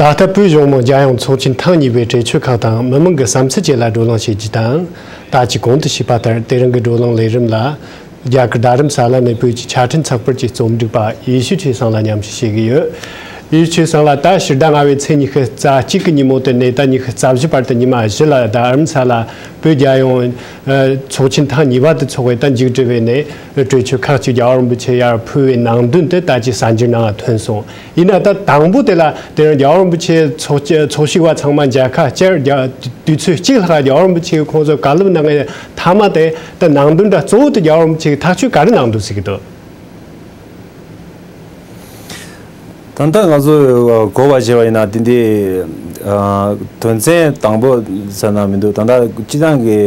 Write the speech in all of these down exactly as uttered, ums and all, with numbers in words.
ད་ལྟ་བོད་གཞུང་མང་རྒྱལ་ཡོངས་ཚོགས་ཆེན་ཐེངས་གཉིས་པའི་གྲོས་ཆོད་ཁག་དང་མི་མང་གི་བསམ་ཚུལ་བཅས་ལ་བགྲོ་གླེང་བྱེད་རྒྱུ་དང་། ད་ཅི་གོང་དུ་ཞུས་པ་ལྟར་དེ་རིང་གི་བགྲོ་གླེང་ལས་རིམ་ལ། རྒྱ་གར་རྡ་རམ་ས་ལ་ནས་བོད་ཀྱི་ཆ་འཕྲིན་ཚགས་པར་གྱི་རྩོམ་སྒྲིག་པ་ཡེ་ཤེས་ཆོས་བཟང་ལགས་མཉམ་ཞུགས་བྱེད་ཀྱི་ཡོད། ཡེ་ཤེས་ཆོས་བཟང་ལགས། ད་ཕྱི་ཟླ་ལྔ་པའི་ཚེས་ཉི་ཤུ་རྩ་གཅིག་གི་ཉིན་མོ་དེ་ནས་ད་ཉི་ཤུ་རྩ་བཞི་བར་དུ་ཉི་མ་བཞི་ལ་རྡ་རམ་ས་ལ་བོད་རྒྱལ་ཡོངས་ཚོགས་ཆེན་ཐེངས་གཉིས་པ་དེ་འཚོགས་པའི་ད་མཇུག་སྒྲིལ་བའི་ནས་གྲོས་ཆོད་ཁག་ཅིག་རྒྱལ་བ་རིན་པོ་ཆེ་ཡར་ཕུལ་བའི་ནང་དོན་དེ་ད་ཅི་གསར་འགྱུར་ནང་ཐོན་སོང་། ཡིན་ན་ད་དང་པོ་དེ་ལ་དེ་རིང་རྒྱལ་བ་རིན་པོ་ཆེ་ཚོགས་ཆེ་ཚོགས་ཞུགས་པ་ཚང་མ་མཇལ་ཁ་བཅར། རྒྱ་དུས་ཚོད་གཅིག་ལྷག་རྒྱལ་བ་རིན་པོ་ཆེ་གི་ཁོང་ཚོ་བཀའ་སློབ་གནང་མཁན་མཐའ་མ་དེ་ད་ནང་དོན་ད་གཙོ་བོ་དེ་རྒྱལ་བ་རིན་པོ་ཆེ་གི་ཐག་གཅོད་ག་རེ་གནང་འདུག་ཟེར་གི་འདུག་ད་ལྟ་ང་ཚོ་གོ་བ་བྱས་པ་ཡིན་ན་དེ་འདི་ཨ་དོན་ཚན་དང་པོ་ཟེར་ན་མི་འདུག་ད་ལྟ་སྤྱི་བཏང་གི་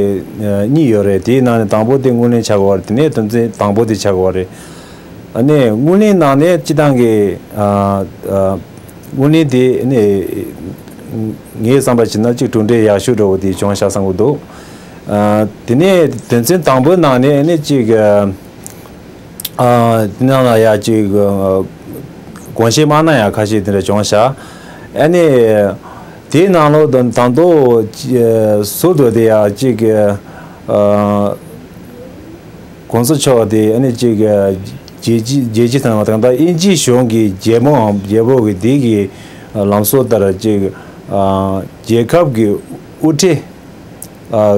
ཨ་གཉིས་ཡོད་རེད། དེའི་ནང་ནས་དང་པོ་དེ་དངུལ་ལེན་བྱ་དགོས་པ་རེད། དེ་ནས་དོན་ཚན་དང་པོ་དེ་བྱ་དགོས་པ་རེད། ཨ་ནི་དངུལ་ལེན་ནང་ནས་སྤྱི་བཏང་གི་ཨ་ཨ་དངུལ་ལེན་དེ་ནི་ངའི་བསམ་པ་བྱས་ན་གཅིག་གྲུབ་འབྲས་ཡག་ཤོས་འདྲ་བོ་དེ་བྱུང་ཤག་བསམ་གྱི་འདུག་ཨ་དེ་ནས་དོན་ཚན་དང་པོའི་ནང་ནས་ནི་གཅིག་ཨ་དེ་ནང་ལ་ཡ་གཅིག་ཨ་དགོངས་བཞེས་མ་གནང་ཡ་ཁ་ཤས་དེ་འདྲ་བྱུང་ཤག་ཨ་ནི་དེའི་ནང་ལོགས་དང་དང་ཐོག་ཨ་ཟུར་དུ་དེ་ཡ་གཅིག་ཨ་གོང་ས་མཆོག་དེ་ཨ་ནི་གཅིག་རྒྱལ་སྤྱི་རྒྱལ་སྤྱི་དང་ད་ལྟ་དབྱིན་ཇིའི་གཞུང་གི་རྒྱལ་མོའམ་རྒྱལ་པོ་གི་དེ་གི་ལམ་སྲོལ་ལྟར་གཅིག་རྒྱལ་ཁབ་ཀྱི་དབུ་ཁྲིད་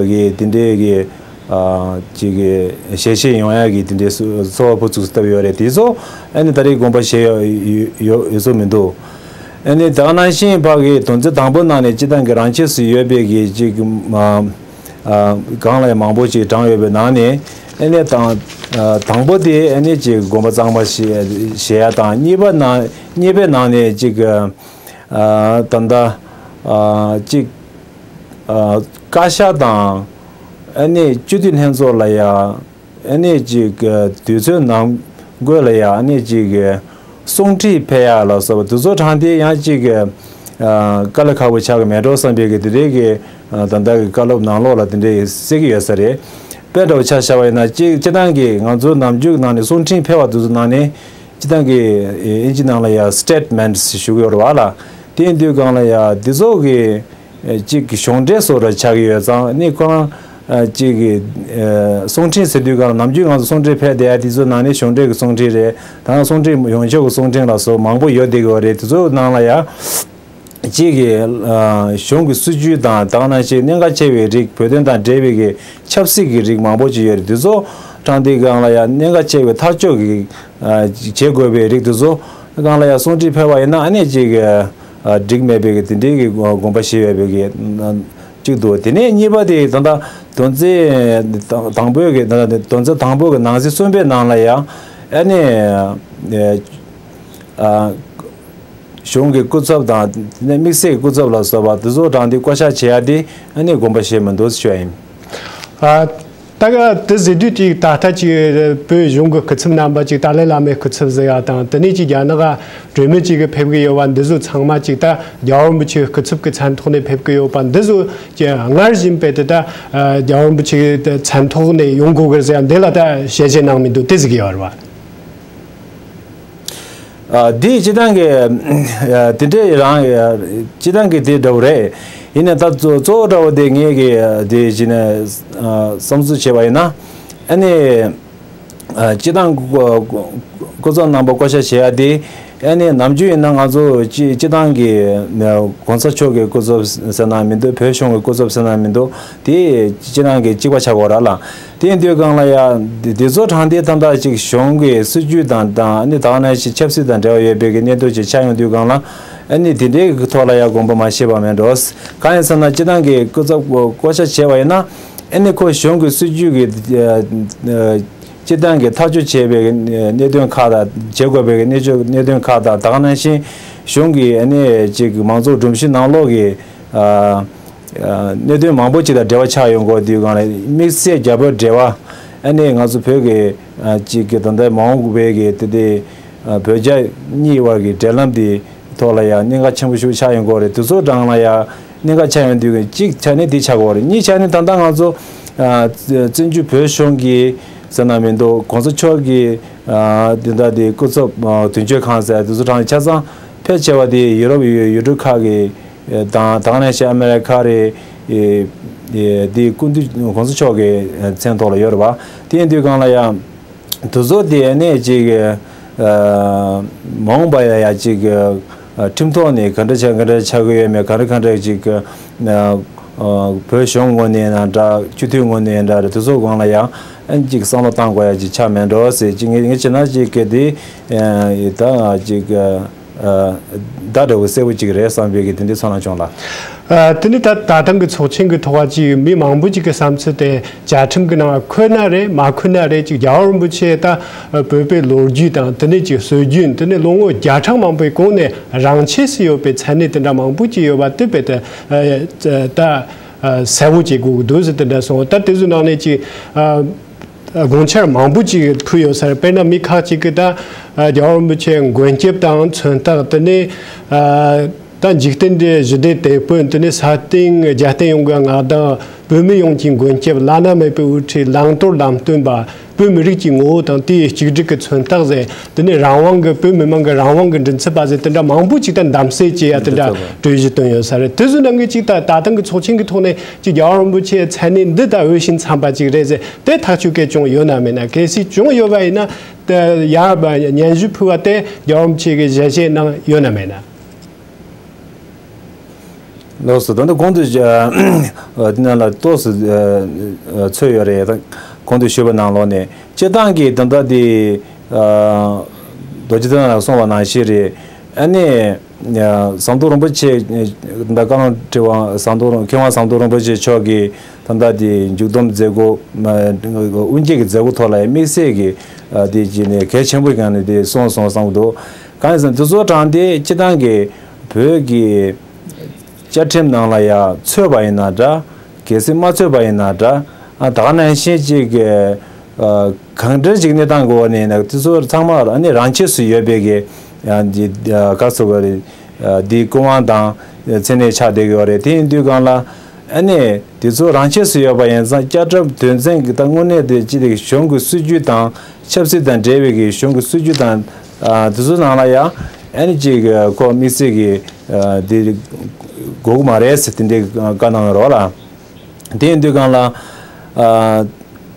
གི་དེ་འདྲའི་གི་གཅིག་གི་ཞལ་བཞེས་ཡོང་ཡ་གི་དེ་འདྲའི་གསོལ་བ་ཕུར་ཚུགས་བཏབ་ཡོད་རེད། དེ་ཚོ་ཨ་ནི་ད་རེས་དགོངས་པ་བཞེས་ཡོད་ཡོད་ཡོད་ཚོད་མི་འདུག་ཨ་ནི་ད་ག་ནང་བཞིན་ཕ་གི་དོན་ཚན་དང་པོ་ནང་ནས་སྤྱི་བཏང་གི་རང་ཆས་སུ་ཡོད་པའི་གི་གཅིག་གང་ལ་ཡང་མང་པོ་ཅིག་དྲངས་ཡོད་པའི་ནང་ནས་ཨ་ནི་དང་དང་པོ་དེ་ཨ་ནི་ཅིག་དགོངས་པ་གཙང་མ་བཞེས་བཞེས་ཡ་དང་། གཉིས་པ་ནང་གཉིས་པའི་ནང་ནས་ཅིག་ད་ལྟ་ཅིག་བཀའ་ཤག་དང་ཨ་ནི་སྤྱི་འཐུས་ལྷན་ཚོགས་ལ་ཡང་། ཨ་ནི་ཅིག་དུས་ཚོད་ནང་འགོད་ལ་ཡ་ཨ་ནི་ཅིག་གསུང་འཕྲིན་ཕེབས་ཡག་ལ་སོགས་པ་དུས་ཚོད་དྲངས་ཏེ་ཡང་ཅིག་དཀའ་ལས་ཁག་པོ་ཆགས་ཀྱི་མེད་འགྲོ་བསམ་པའི་གི་དེ་འདྲའི་གི་ད་ལྟ་གི་བཀའ་སློབ་ནང་ལོགས་ལ་དེ་འདྲའི་གསལ་གི་ཡོད་ས་རེད། དཔེ་འདྲ་བོ་ཆ་བཞག་པ་ཡིན་ན་ཅིག་སྤྱི་བཏང་གི་ང་ཚོ་ནམ་རྒྱུན་ནང་ནས་གསུང་འཕྲིན་ཕེབས་པ་དུས་ཚོད་ནང་ནས་སྤྱི་བཏང་གི་ཨིན་ཇི་ནང་ལ་ཡ་སི་ཊེ་ཊི་མེན་ཊི་ཞུ་གི་ཡོད་རེད་བ་ལ། དེ་ཡིན་དུས་སྒང་ལ་ཡ་འདི་ཚོ་གི་གཅིག་གི་གཞུང་འབྲེལ་སོགས་ར་ཆགས་ཀྱི་ཡོད་ཙང་ནི་ཁོ་རང་གཅིག་གི་གསུང་འཕྲིན་ཟེར་དུས་གང་ལ་ནམ་རྒྱུན་ང་ཚོ་གསུང་འཕྲིན་ཕེབས་བསྡད་ཡ་དེ་ཚོ་ནང་ནས་གཞུང་འབྲེལ་གྱི་གསུང་འཕྲིན་རེད། ད་གསུང་འཕྲིན་ཡོངས་ཁྱབ་ཀྱི་གསུང་འཕྲིན་ལ་སོགས་མང་པོ་ཡོད་བསྡད་ཀྱི་ཡོད་རེད། དེ་ཚོའི་ནང་ལ་ཡ་གཅིག་གི་གཞུང་གི་སྲིད་བྱུས་དང་ད་ག་ནང་བཞིན་གནད་འགག་ཆེ་བའི་རིགས་བོད་དོན་དང་འབྲེལ་བའི་གི་ཆབ་སྲིད་ཀྱི་རིགས་མང་པོ་ཅིག་ཡོད་རེད། དེ་ཚོ་དྲངས་དུས་གང་ལ་ཡ་གནད་འགག་ཆེ་བའི་ཐག་གཅོད་ཀྱི་བྱེད་དགོས་པའི་རིགས་དེ་ཚོ་གང་ལ་ཡང་གསུང་འཕྲིན་ཕེབས་པ་ཡིན་ན་ཨ་ནི་ཅིག་འགྲིག་མེད་པའི་གི་དེ་འདྲའི་གི་དགོངས་པ་བཞེས་ཡོད་པའི་གི་གཅིག་འདུག་དེ་ནས་གཉིས་པ་དེ་ད་ལྟ་དོན་ཚན་དང་པོའི་གི་ད་ལྟ་དོན་ཚན་དང་པོའི་གི་ནང་གསེས་གསུམ་པའི་ནང་ལ་ཡང་ཨ་ནི་གཞུང་གི་སྐུ་ཚབ་དང་དེ་ནས་དམིགས་བསལ་གྱི་སྐུ་ཚབ་ལ་སོགས་པ་དེ་ཚོ་དྲངས་ཏེ་བསྐོ་བཞག་བྱེད་ཡ་དེ་ཨ་ནི་དགོངས་པ་བཞེས་མི་འདུག་ཞུ་ཡ་ཡིན། ད་ག་དེ་ཟེར་དུས་ཅིག་ད་ལྟ་ཅིག་བོད་གཞུང་གི་སྐུ་ཚབ་རྣམ་པ་ཅིག་ཏཱ་ལའི་བླ་མའི་སྐུ་ཚབ་ཟེར་ཡ་དང་དེ་ནས་ཅིག་རྒྱ་ནག་ག་གྲོས་མོལ་ཅིག་གི་ཕེབས་གི་ཡོད་པ་འདི་ཚོ་ཚང་མ་ཅིག་ད་རྒྱལ་བ་རིན་པོ་ཆེའི་སྐུ་ཚབ་ཀྱི་མཚན་ཐོག་ནས་ཕེབས་གི་ཡོད་པ་འདི་ཚོ་ཅིག་སྔར་བཞིན་དཔེ་དེ་ད་རྒྱལ་བ་རིན་པོ་ཆེའི་མཚན་ཐོག་ནས་ཡོང་དགོས་གི་ཟེར་ཡ་འདི་ལ་ད་ཞལ་བཞེས་གནང་མི་འདུག་དེ་ཟེར་གི་ཡོད་རེད་བ། ཨ་འདི་སྤྱི་བཏང་གི་ཨ་དེ་འདྲའི་རང་ཨ་སྤྱི་བཏང་གི་དེ་འདྲ་བོ་རེད། ཡིན་ནའི་ད་གཙོ་གཙོ་བོ་འདྲ་བོ་དེ་ངས་གི་དེ་བྱས་ནས་ཨ་བསམ་ཚུལ་བྱས་པ་ཡིན་ན། ཨ་ནི་ཨ་སྤྱི་བཏང་སྐུ་སྐུ་ཚབ་རྣམ་པ་བསྐོ་བཞག་བྱེད་ཡ་དེ་ཨ་ནི་ནམ་རྒྱུན་ཡིན་ན་ང་ཚོ་སྤྱི་སྤྱི་བཏང་གི་ཨ་གོང་ས་མཆོག་གི་སྐུ་ཚབ་ཟེར་ན་མི་འདུག་བོད་གཞུང་གི་སྐུ་ཚབ་ཟེར་ན་མི་འདུག་དེ་སྤྱི་བཏང་གི་གཅིག་པ་ཆགས་ཡོད་རེད་ལ། དེ་ཡིན་དུས་སྒང་ལ་ཡ་འདི་འདི་ཚོ་དྲངས་ཏེ་ད་ལྟ་ཅིག་གཞུང་གི་སྲིད་ཇུས་དང་དང་ཨ་ནི་ད་ག་ནང་བཞིན་ཆབ་སྲིད་དང་འབྲེལ་བ་ཡོད་པའི་གི་གནད་དོན་ཅིག་ཆགས་ཡོང་དུས་སྒང་ལ་ཨ་ནི་དེ་འདྲའི་གི་ཐོག་ལ་ཡ་དགོངས་པ་མ་བཞེས་པ་མེད་འགྲོ། གང་ཡིན་ཟེར་ན་སྤྱི་བཏང་གི་སྐུ་ཚབ་བསྐོ་བཞག་བྱས་པ་ཡིན་ན་ཨ་ནི་ཁོ་གཞུང་གི་སྲིད་ཇུས་ཀྱི་ཨ་ཨ་སྤྱི་བཏང་གི་ཐག་གཅོད་བྱས་པའི་གི་གནད་དོན་ཁག་དང་བྱེད་དགོས་པའི་གི་གནད་གནད་དོན་ཁག་དང་ད་ག་ནང་བཞིན་གཞུང་གི་ཨ་ནི་ཅིག་མང་གཙོ་སྒྲོམ་གཞི་ནང་ལོགས་ཀྱི་ཨ། གནད་དོན་མང་པོ་ཅིག་དང་འབྲེལ་བ་ཆགས་ཡོང་གི་ཡོད་དུས་སྒང་ལ་དམིགས་བསལ་རྒྱ་བོད་འབྲེལ་བ་ཨ་ནི་ང་ཚོ་བོད་ཀྱི་ཅིག་གི་ད་ལྟ་མ་འོངས་པའི་གི་དེ་དེ་བོད་རྒྱ་གཉིས་བར་གྱི་འབྲེལ་ལམ་དེ་ཐོག་ལ་ཡང་གནད་འགག་ཆེན་པོ་ཞིག་ཆགས་ཡོང་གི་ཡོད་རེད། དེ་ཚོ་སྒང་ལ་ཡང་གནད་འགག་ཆགས་ཡོང་དུས་གཅིག་ཆ་ནས་དེ་ཆགས་ཀྱི་ཡོད་རེད། གཉིས་ཆ་ནས་ད་ལྟ་ང་ཚོ་བཙན་བྱོལ་བོད་གཞུང་གི་ཟེར་ན་མི་འདུག་གོང་ས་མཆོག་གི་དེ་འདྲ་དེ་སྐུ་ཚབ་དོན་གཅོད་ཁང་ཟེར་དེ་ཚོ་དྲངས་ཆ་ཚང་། ཕལ་ཆེ་བ་དེ་ཡུ་རོབ་ཡུལ་ཡུལ་གྲུ་ཁག་གི་དང་ད་ག་ནང་བཞིན་ཨ་མེ་རི་ཁ་རེད། དེ་སྐུ་མདུན་གོང་ས་མཆོག་གི་མཚན་ཐོག་ལ་ཡོད་རེད་བ། དེ་ཡིན་དུས་སྒང་ལ་ཡང་། དེ་ཚོ་དེ་ནས་ཅིག་ཨ་མ་འོངས་པ་ཡ་ཡ་ཅིག་ཨ་ཁྲིམས་ཐོག་ནས་ག་འདྲ་ཆགས་ག་འདྲ་ཆགས་ཀྱི་ཡོད་མེད། ག་འདྲ་ག་འདྲ་ཅིག་ཨ་ཨ་བོད་གཞུང་ངོས་ནས་ཡིན་ན་འདྲ། སྤྱི་འཐུས་ངོས་ནས་ཡིན་འདྲ་རེད། དེ་ཚོ་སྒང་ལ་ཡང་ཨ་ཅིག་བསམ་བློ་བཏང་དགོས་ཡ་ཅིག་ཆགས་མེད་འགྲོ་ཟེར། ཅིག་ངས་ངས་བྱས་ན་ཅིག་གི་དེ་ཨ་ད་ཅིག་ཨ་ཨ་བརྡ་འདྲ་བོ་གསལ་པོ་ཅིག་རེད་བསམ་པའི་གི་དེ་འདྲའི་ཚོར་སྣང་བྱུང་ལ། ཨ་དེ་ནི་ད་ད་ཐེངས་ཀྱི་ཚོགས་ཆེན་གྱི་ཐོག་ཅིག་མི་མང་པོ་ཅིག་གི་བསམ་ཚུལ་དེ་བཅའ་ཁྲིམས་ཀྱི་ནང་འཁོད་ན་རེད་མ་འཁོད་ན་རེད། ཅིག་རྒྱལ་བ་རིན་པོ་ཆེ་ད་བོད་པའི་ལོ་རྒྱུས་དང་དེ་ནས་ཅིག་སྲོལ་རྒྱུན། དེ་ནས་ལོ་ངོ་བརྒྱ་ཕྲག་མང་པོའི་གོང་ནས་རང་ཆས་སུ་ཡོད་པའི་མཚན་གནས་དེ་འདྲ་མང་པོ་ཅིག་ཡོད་པ་དེ་དཔེ་དེ་ད་གསལ་པོ་བྱེད་དགོས་ཀྱི་འདུག་ཟེར་དེ་འདྲ་གསུངས། ད་དེ་ཚོའི་ནང་ནས་ཅིག་དགོངས་འཆར་མང་པོ་ཅིག་ཕུལ་ཡོད་ས་རེད། དཔེར་ན་མི་ཁག་ཅིག་གིས་ད་རྒྱལ་བ་རིན་པོ་ཆེའི་མགོན་སྐྱབས་དང་མཚོན་རྟགས། དེ་ནས་ད་འཇིག་རྟེན་འདིའི་ཞི་བདེའི་དེད་དཔོན། དེ་ནས་ས་སྟེང་རྒྱལ་བསྟན་ཡོངས་ཀྱི་མངའ་བདག། བོད་མི་ཡོངས་ཀྱི་མགོན་སྐྱབས། བླ་ན་མེད་པའི་དབུ་ཁྲིད། བླང་དོར་ལམ་སྟོན་པ། བོད་མི་རིགས་ཀྱི་ངོ་བོ་དང་དེའི་གཅིག་སྒྲིལ་གྱི་མཚོན་རྟགས་ཟེར། དེ་ནས་རང་དབང་གི་བོད་མི་མང་གི་རང་དབང་གི་མགྲིན་ཚབ་པ་ཟེར། དེ་འདྲ་མང་པོ་ཅིག་ད་གདམ་གསེས་བྱས་ཡ་དེ་འདྲ་གྲོས་གཞི་བཏོན་ཡོད་ས་རེད། དེ་ཚོའི་ནང་གི་ཅིག་ད་ད་ཐེངས་ཀྱི་ཚོགས་ཆེན་གྱི་ཐོག་ནས་ཅིག་རྒྱལ་བ་རིན་པོ་ཆེའི་མཚན་གནས་འདི་ད་འོས་ཤིང་འཚམས་པ་ཅིག་རེད་ཟེར་དེ་ཐག་གཅོད་སྐད་བྱུང་ཡོད་ན་མེད་ན། གལ་སྲིད་བྱུང་ཡོད་པ་ཡིན་ན་དེ་ཡར་སྙན་ཞུ་ཕུལ་བ་དེ་རྒྱལ་བ་རིན་པོ་ཆེ་གིས་ཞལ་བཞེས་གནང་ཡོད་ན་མེད་ན། ལགས་སོ། ད་ལྟ་གོང་དུ་ཨ་ཨ་འདི་ནང་ལ་ཏོག་ཙམ་ཨ་ཨ་ཚོད་ཡོད་རེད། ད་གོང་དུ་ཞུས་པ་ནང་ལོགས་ནས་སྤྱིར་བཏང་གི་ད་ལྟ་འདི་ཨ་རྡོ་རྗེ་གདན་ལ་གསུངས་པ་ནང་བཞིན་རེད། ཨ་ནི་ཨ་ཟམ་གདོང་རིན་པོ་ཆེ་ད་བཀའ་བློན་ཁྲི་པ་ཟམ་གདོང་རིན་མཁས་དབང་ཟམ་གདོང་རིན་པོ་ཆེ་མཆོག་གིས་ད་ལྟ་འདི་མཇུག་བསྡོམས་མཛད་སྒོ་དབུ་འབྱེད་ཀྱི་མཛད་སྒོ་ཐོག་ལ་དམིགས་བསལ་གྱི་ཨ་འདི་བྱས་ནས་གལ་ཆེན་པོའི་སྒང་ནས་འདི་གསུངས་སོང་བསམ་གྱི་འདུག་གང་ཡིན་ཟེར་ན་འདི་ཚོ་དྲངས་ཏེ་སྤྱིར་བཏང་གི་བོད་ཀྱི་བཅའ་ཁྲིམས་ནང་ལ་ཡང་ཚུད་པ་ཡིན་ན་འདྲ། གལ་སྲིད་མ་ཚུད་པ་ཡིན་ན་འདྲ། ཨ་ད་ག་ནང་བཞིན་ཅིག་གི་ཨ་གང་འདྲ་ཅིག་གནས་སྟངས་ཀྱི་འོག་ནས་ཡིན་ན་དེ་ཚོ་ཚང་མ་ཨ་ནི་རང་ཆས་སུ་ཡོད་པའི་གི་ཨ་འདི་ཨ་ག་ཚོད་ག་རེ་ཨ་འདི་སྐུ་དབང་དང་མཚན་གནས་ཆགས་བསྡད་ཀྱི་ཡོད་རེད། དེ་ཡིན་དུས་སྒང་ལ་ཨ་ནི་དེ་ཚོ་རང་ཆས་སུ་ཡོད་པ་ཡིན་ཙང་བཅའ་ཁྲིམས་དོན་ཚན་གྱི་ད་དངོས་གནས་དེ་ཅི་སྟེ་གཞུང་གི་སྲིད་ཇུས་དང་ཆབ་སྲིད་དང་འབྲེལ་བའི་གི་གཞུང་གི་སྲིད་ཇུས་དང་ཨ་དེ་ཚོ་ནང་ལ་ཡང་ཨ་ནི་ཅིག་ཁོ་དམིགས་བསལ་གྱི་ཨ་དེ་དགོས་ཀྱི་མ་རེད་ཟེར་དེ་འདྲའི་བཀའ་གནང་ཡོད་རེད་བ་ལ། དེ་ཡིན་དུས་སྒང་ལ་ཨ་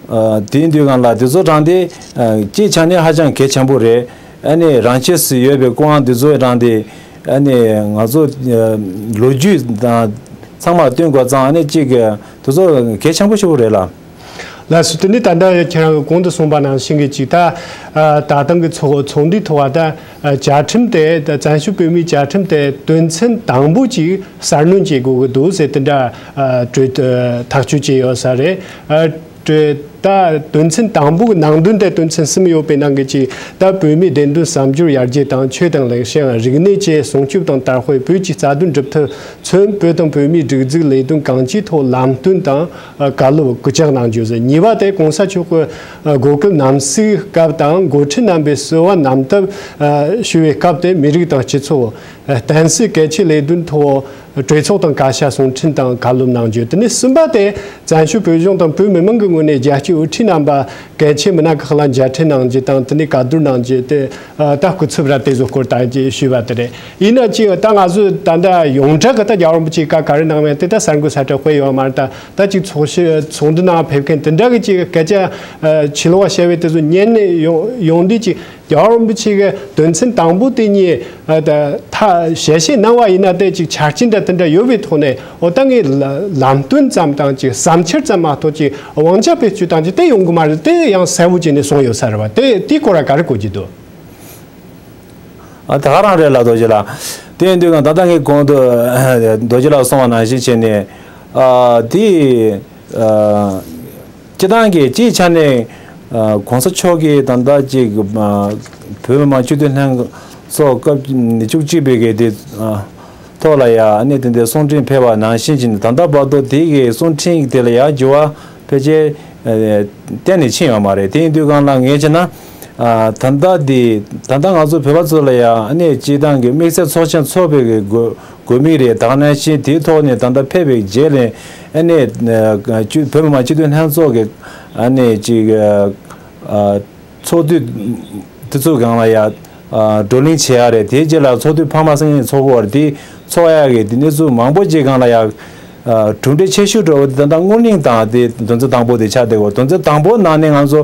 ཨ་དེ་ཡིན་དུས་སྒང་ལ་དེ་ཚོ་དྲངས་ཏེ་ཨ་སྤྱིའི་ཆ་ནས་ཧ་ཅང་གལ་ཆེན་པོ་རེད། ཨ་ནི་རང་ཆས་སུ་ཡོད་པའི་སྐུ་དབང་དེ་ཚོ་དྲངས་ཏེ་ཨ་ནི་ང་ཚོ་ཨ་ལོ་རྒྱུས་དང་ཚང་མ་བསྟུན་དགོས་ཙང་ཨ་ནི་གཅིག་དེ་ཚོ་གལ་ཆེན་པོ་ཞིག་རེད་ལ། ལགས་སོ། དེ་ནི་ད་ལྟ་ཁྱེད་རང་གིས་གོང་དུ་གསུངས་པ་ནང་བཞིན་གྱི་ཅིག་ད་ཨ་ད་ཐེངས་ཀྱི་ཚོགས་ཚོགས་འདུའི་ཐོག་ད་ཨ་བཅའ་ཁྲིམས་དེ་ད་བཙན་བྱོལ་བོད་མིའི་བཅའ་ཁྲིམས་དེ་དོན་ཚན་དང་པོ་ཅིག་གསར་སྣོན་བྱེད་དགོས་ཀྱི་འདུག་ཟེར་དེ་འདྲ་ཨ་གྲོས་ཐག་གཅོད་བྱས་ཡོད་ས་རེད། ཨ་གྲོས་ད་དོན་ཚན་དང་པོ་གི་ནང་དོན་དེ་དོན་ཚན་གསུམ་ཡོད་པའི་ནང་གི་ཅིག་ད་བོད་མིའི་བདེན་དོན་བསམ་སྦྱོར་ཡར་རྒྱས་དང་། ཆོས་དང་ལེགས་བཤད། རིག་གནས་བཅས་སྲུང་སྐྱོབ་དང་དར་སྤེལ། བོད་ཀྱི་རྩ་དོན་སྒྲུབ་ཐབས་མཚོན། བོད་དང་བོད་མིའི་སྒྲིག་འཛུགས་ལས་དོན་གང་ཅིའི་ཐོག་ལམ་སྟོན་དང་བཀའ་སློབ་སྐུལ་ལྕག་གནང་རྒྱུ་ཟེར། གཉིས་པ་དེ་གོང་ས་མཆོག་གི་གོ་སྐབས་གནམ་གཤིས་སྐབས་དང་འགོ་ཁྲིད་རྣམ་པས་གསོལ་བ་རྣམ་བཏབ་ཞུ་བའི་སྐབས་དེ་མི་རིགས་དང་སྤྱི་ཚོགས་བསྟན་སྲིད་གལ་ཆེའི་ལས་དོན་ཐོག་གྲོས་ཚོགས་དང་བཀའ་ཤག་གསུང་འཕྲིན་དང་བཀའ་སློབ་གནང་རྒྱུ། དེ་ནས་གསུམ་པ་དེ་བཙན་བྱོལ་བོད་གཞུང་དང་བོད་མི་མང་གི་ངོས་ནས་རྒྱལ་སྤྱིའི་དབུ་ཁྲིད་རྣམ་པ་གལ་ཆེ་མི་སྣ་ཁག་ལ་མཇལ་འཕྲད་གནང་རྒྱུ་དང་དེ་ནས་བཀའ་བསྡུར་གནང་རྒྱུ་དེ། ཨ་ད་སྐུ་ཚབ་ར་དེ་ཚོ་སྐོར་དང་ཅིག་ཞུས་པ་དེ་རེད། ཡིན་ན་ཅིག་ད་ང་ཚོས་ད་ལྟ་ཡོངས་གྲགས་ཀྱི་ད་རྒྱལ་བ་རིན་པོ་ཆེས་བཀའ་ག་རེ་གནང་མེད་དེ་ད་གསར་འགོད་གསལ་བསྒྲགས་སྤེལ་ཡོད་མ་རེད། ད་ད་ཅིག་ཚོགས་ཞུ་ཚོགས་འདུ་ནང་ཕེབས་མཁན་དེ་འདྲ་གི་ཅིག་སྐད་ཆ་ཨ་ཕྱི་ལོགས་བཤད་པའི་དེ་ཚོ་ཉན་ནས་ཡོང་ཡོང་དུས་ཅིག་རྒྱལ་བ་རིན་པོ་ཆེ་གི་དོན་ཚན་དང་པོ་དེ་གཉིས་ཨ་ད་ད་ཞལ་བཞེས་གནང་བ་ཡིན་ན་དེ་ཅིག་ཆ་རྐྱེན་འདྲ་དེ་འདྲ་ཡོད་པའི་ཐོག་ནས་འོ་ད་ངས་ལ་ལམ་སྟོན་ཙམ་དང་ཅིག་བསམ་འཆར་ཙམ་མ་གཏོགས་ཅིག་དབང་ཆ་བེད་སྤྱོད་དང་ཅིག་དེ་ཡོང་གི་མ་རེད། དེ་ཡང་གསལ་པོ་བྱས་ནས་གསུངས་ཡོད་ས་རེད་བ། དེ་དེའི་སྐོར་ལ་ག་རེ་གོ་རྒྱུ་འདུག་ཨ་ད་ག་རང་རེད་ལ་རྡོ་རྗེ་ལགས། དེ་ཡིན་དུས་ང་ད་ལྟ་ངས་གོང་དུ་རྡོ་རྗེ་ལགས་གསུངས་པ་ནང་བཞིན་བྱས་ནས་ཨ་དེ་ཨ་སྤྱི་བཏང་གི་སྤྱིའི་ཆ་ནས་ཨ་གོང་ས་མཆོག་གིས་ད་ལྟ་ཅིག་ཨ་བོད་མི་མང་སྤྱི་འཐུས་ལྷན་ཚོགས་སྐབས་ཉི་ཤུ་གཅིག་པའི་གི་དེ་ཨ་ཐོག་ལ་ཡང་ཨ་ནི་དེ་འདྲའི་གསུང་འཕྲིན་ཕེབས་པ་ནང་བཞིན་བྱས་ནས་ད་ལྟ་བར་དུ་དེ་གི་གསུང་འཕྲིན་དེ་ལ་ཡང་འགྱུར་བ་ཕལ་ཆེར་ཨ་གཏན་ནས་ཕྱིན་ཡོད་མ་རེད། དེ་ཡིན་དུས་སྒང་ལ་ངས་བྱས་ན་ཨ་ད་ལྟ་འདི་ད་ལྟ་ང་ཚོ་བོད་པ་ཚོ་ལ་ཡང་ཨ་ནི་སྤྱིར་བཏང་གི་དམིགས་བསལ་ཚོགས་ཆེན་ཚོགས་པའི་གི་དགོས་དགོས་དམིགས་རེད། ད་ག་ནང་བཞིན་དེའི་ཐོག་ནས་ད་ལྟ་ཕེབས་པའི་རྗེས་ལ་ཨ་ནི་ཨ་བོད་མི་མང་སྤྱི་འཐུས་ལྷན་ཚོགས་ཀྱི་ཨ་ནི་ཅིག་ཨ་ཚོགས་དུས་དེ་ཚོའི་སྒང་ལ་ཡང་ བགྲོ་གླེང་བྱེད་ཡ་རེད། དེའི་རྗེས་ལ་ཚོགས་འདུ་འཕར་མ་སང་ཉིན་ཚོགས་དགོས་པ་རེད། དེ་ཚོགས་ཡ་གི་དེ་གནས་ཚུལ་མང་པོ་ཅིག་སྒང་ལ་ཡ་གྲུབ་འབྲས་ཆེ་ཤོས་འགྲོ་བ་དེ་ད་ལྟ་སྔོན་གླེང་དང་དེ་དོན་ཚན་དང་པོ་དེ་ཆགས་བསྡད་ཡོད། དོན་ཚན་དང་པོ་ནང་ནས་ང་ཚོ་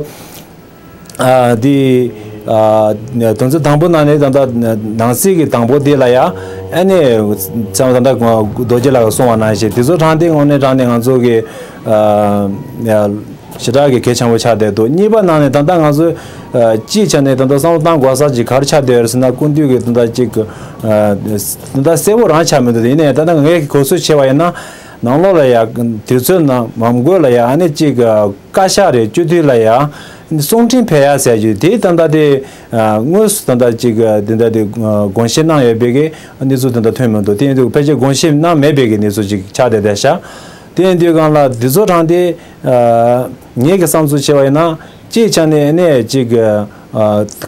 ཨ་དེ་ཨ་དོན་ཚན་དང་པོ་ནང་ནས་ད་ལྟ་ནང་གསེས་ཀྱི་དང་པོ་དེ་ལ་ཡ་ཨ་ནི་ཚང་མ་ད་ལྟ་རྡོ་རྗེ་ལགས་ཀྱིས་གསུངས་པ་ནང་བཞིན་དེ་ཚོ་དྲངས་ཏེ་དངོས་གནས་དྲང་གནས་ང་ཚོ་གི་ཨ་ཞེ་དྲག་གི་གལ་ཆེན་པོ་ཆགས་བསྡད་འདུག་གཉིས་པ་ནང་ནས་ད་ལྟ་ང་ཚོས་ཨ་སྤྱིའི་ཆ་ནས་ད་ལྟ་བསམ་བློ་བཏང་དགོས་ས་ཅིག་ག་རེ་ཆགས་བསྡད་ཡོད་རེད་ཟེར་ན། སྐུ་མདུན་གྱིས་ད་ལྟ་ཅིག་ཨ་ད་ལྟ་གསལ་པོ་རང་ཆགས་མི་འདུག་ཡིན་ནའི་ད་ལྟ་ངས་གོ་ཚོད་བྱས་པ་ཡིན་ན་ནང་ལོགས་ལ་ཡ་དུས་ཚོད་ནང་མ་དགོས་ལ་ཡ་ཨ་ནི་ཅིག་བཀའ་ཤག་རེད། སྤྱི་འཐུས་ལ་ཡ་གསུང་འཕྲིན་ཕེབས་ཡ་ཟེར་རྒྱུ་དེ་ད་ལྟ་དེ་དངོས་སུ་ད་ལྟ་ཅིག་དེ་འདྲ་དེ་དགོངས་བཞེས་གནང་ཡོད་པའི་གི་གནས་ཚུལ་དེ་འདྲ་ཐོན་མི་འདུག་དེ་ཡིན་དུས་ཕལ་ཆེར་དགོངས་བཞེས་གནང་མེད་པའི་གི་གནས་ཚུལ་ཅིག་ཆགས་བསྡད་བསྡད་ཤག་དེ་ཡིན་དུས་སྒང་ལ་འདི་ཚོ་དྲངས་ཏེ་ངེད་ཀྱི་བསམ་ཚུལ་བྱས་པ་ཡིན་ན་སྤྱིའི་ཆ་ནས་ནས་ཅིག་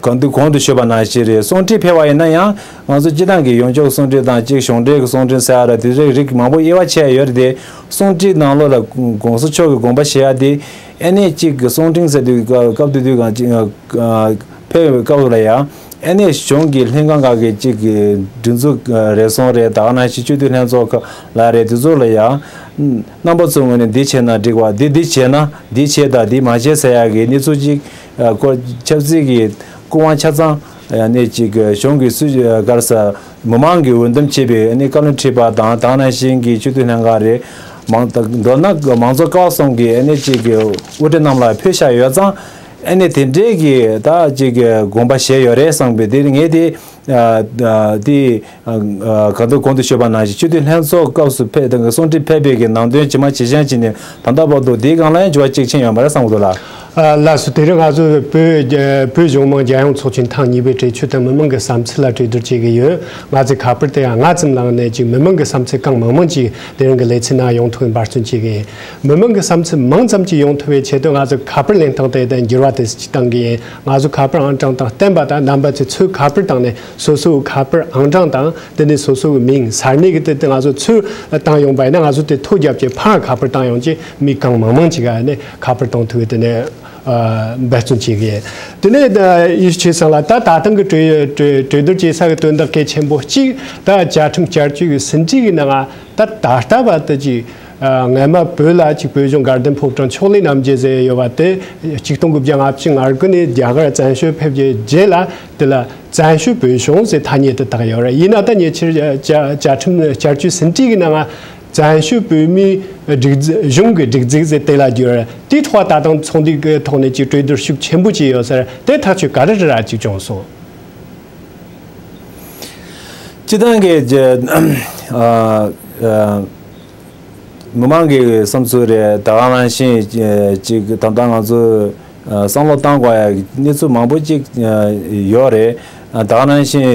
གང་དུ་གོང་དུ་ཞུས་པ་ནང་བཞིན་རེད། གསུང་འཕྲིན་ཕེབས་པ་ཡིན་ན་ཡང་ང་ཚོ་སྤྱི་བཏང་གི་ཡོངས་ཁྱབ་གསུང་འཕྲིན་དང་ཅིག་གཞུང་འབྲེལ་གྱི་གསུང་འཕྲིན་ཟེར་ཡ་ར་དེ་རིགས་རིགས་མང་པོ་དབྱེ་བ་ཕྱེ་ཡ་ཡོད་རེད་དེ། གསུང་འཕྲིན་ནང་ལོགས་ལ་གོང་ས་མཆོག་གི་དགོངས་པ་བཞེས་ཡ་དེ་ཨེ་ནས་གཅིག་གི་གསུང་འཕྲིན་ཟེར་དུས་སྐབས་དུས་དུས་གང་ཅིག་ཕེབས་པའི་སྐབས་ལ་ཡང་ཨེ་ནས་གཞུང་གི་ལྷན་ཁང་ཁག་གི་གཅིག་གི་སྒྲིག་འཛུགས་རེ་ཟུང་རེད། ད་ག་ནང་བཞིན་སྤྱི་འཐུས་ལྷན་ཚོགས་ཁག་ལ་རེད། དེ་ཚོ་ལ་ཡང་རྣམ་པ་ཚོའི་ངོས་ནས་འདི་བྱས་ན་འགྲིག་པ། འདི་འདི་བྱས་ན་འདི་བྱས་དང་འདི་མ་བྱས་ཟེར་ཡ་གི་གནས་ཚུལ་གཅིག་སྐོར་ཆབ་སྲིད་ཀྱི་སྐུ་དབང་ཆ་ཚང་ནས་ཅིག་གཞུང་གི་སྲིད་ག་རེ་ཟེར་མི་མང་གི་འོས་འདེམས་བྱས་པའི་ཨ་ནི་བཀའ་བློན་ཁྲི་པ་དང་ད་ག་ནང་བཞིན་གྱི་སྤྱི་འཐུས་ལྷན་ཁང་རེད། མང་མདོར་ན་མང་གཙོ་ཀ་བ་གསུམ་གྱི་ཨ་ནི་ཅིག་གི་དབུ་ཁྲིད་རྣམས་ལ་ཕུལ་བཞག་ཡོད་ཙང་ཨ་ནི་དེ་འདྲའི་གི་ད་ཅིག་གི་དགོངས་པ་བཞེས་ཡོད་རེད་བསམ་པའི་དེ་ངས་དེ་དེ་ག་དུས་གོང་དུ་ཞུས་པ་ནང་བཞིན་སྤྱི་འཐུས་ལྷན་ཚོགས་སྐབས་སུ་ཕེབས་དང་གསུང་འཕྲིན་ཕེབས་པའི་གི་ནང་དོན་ཇི་མ་ཇི་བཞིན་བྱས་ནས་ད་ལྟ་བར་དུ་དེའི་སྒང་ལ་ཡང་འགྱུར་བ་གཅིག་ཕྱིན་ཡོད་མ་རེད་བསམ་གི་འདུག་ལགས། ལགས་སོ། དེ་རིང་ང་ཚོ་བོད་བོད་གཞུང་མང་རྒྱལ་ཡོངས་ཚོགས་ཆེན་ཐེངས་གཉིས་པའི་གྲོས་ཆོད་དང་མི་མང་གི་བསམ་ཚུལ་ལ་གྲོས་བསྡུར་བྱེད་ཀྱི་ཡོད། ང་ཚོས་ཁ་པར་དེ་ཡང་ལྔ་ཙམ་བླངས་ནས་ཅིག་མི་མང་གི་བསམ་ཚུལ་གང་མང་མང་ཅིག་དེ་རིང་གི་ལེ་ཚན་ནང་ཡོང་ཐུབ་པའི་འབད་བརྩོན་བྱེད་ཀྱི་ཡིན། མི་མང་གི་བསམ་ཚུལ་མང་ཙམ་ཅིག་ཡོང་ཐུབ་པའི་ཆེད་དུ་ང་ཚོས་ཁ་པར་ལེན་སྟངས་དེ་དང་འགྱུར་བ་དེ་ཅིག་བཏང་གི་ཡིན། ང་ཚོ་ཁ་པར་ཨང་གྲངས་དང་བསྟན་པ་དང་རྣམ་པ་ཚོས་ཚུར་ཁ་པར་བཏང་ནས་སོ་སོའི་ཁ་པར་ཨང་གྲངས་དང་དེ་ནས་སོ་སོའི་མིང་ས་གནས་ཀྱི་དེ་དེ་ང་ཚོ་ཚུར་བཏང་ཡོང་པ་ཡིན་ན་ང་ཚོ་དེ་ཐོ་བརྒྱབ་ཀྱི་ཕར་ཁ་པར་བཏང་ཡོང་ཅིག་མི་གང་མང་མང་ཅིག་ག་ནས་ཁ་པར་གཏོང་ཐུབ་པའི་དེ་ནས་འབད་བརྩོན་བྱེད་ཀྱི་ཡིན། དེ་ནས་ཡིད་ཆེས་སང་ལ་ད་ད་ཐེངས་ཀྱི་གྲོས་གྲོས་གྲོས་བསྡུར་བྱེད་ས་གི་དོན་དག་གལ་ཆེན་པོ་གཅིག་ད་བཅའ་ཁྲིམས་བསྐྱར་བཅོས་ཀྱི་ཟིན་བྲིས་ཀྱི་ནང་ད་ད་ལྟ་བར་དུ་ཅིག་སྔ་མ་བོད་ལ་ཅིག་བོད་གཞུང་དགའ་ལྡན་ཕོ་བྲང་ཕྱོགས་ལས་རྣམ་རྒྱལ་ཟེར་ཡོད་པ་དེ་གཅིག་སྟོང་དགུ་བརྒྱ་ལྔ་བཅུ་ང་དགུ་ནས་རྒྱ་གར་བཙན་བྱོལ་ཕེབས་རྗེས་རྗེས་ལ་དེ་ལ་བཙན་བྱོལ་བོད་གཞུང་ཟེར་ཐ་སྙད་དུ་བཏགས་ཡོད་རེད། ཡིན་ན་ད་ཉེ་ཆར་བཅའ་བཅའ་ཁྲིམས་བསྐྱར་བཅོས་ཟིན་བྲིས་ཀྱི་ནང་བཙན་བྱོལ་བོད་མིའི་སྒྲིག་འཛུགས་གཞུང་གི་སྒྲིག་འཛུགས་ཟེར་དེ་ལ་བསྒྱུར། དེའི་ཐོག་ད་དུང་ཚོགས་འདུའི་ཐོག་ནས་ཅིག་གྲོས་བསྡུར་ཤུགས་ཆེན་པོ་བྱས་ཡོད་ཟེར། དེ་ཐག་གཅོད་ག་རེ་རེ་ར་ཅིག་བྱུང་སོང་། སྤྱི་བཏང་གི་ཨ་ཨ་མི་མང་གི་བསམ་ཚུལ་རེད། ད་ག་ནང་བཞིན་ཅིག་ད་ལྟ་ང་ཚོ་བསམ་བློ་བཏང་དགོས་ཡ་གནས་ཚུལ་མང་པོ་ཅིག་ཡོད་རེད། ད་ག་ནང་བཞིན་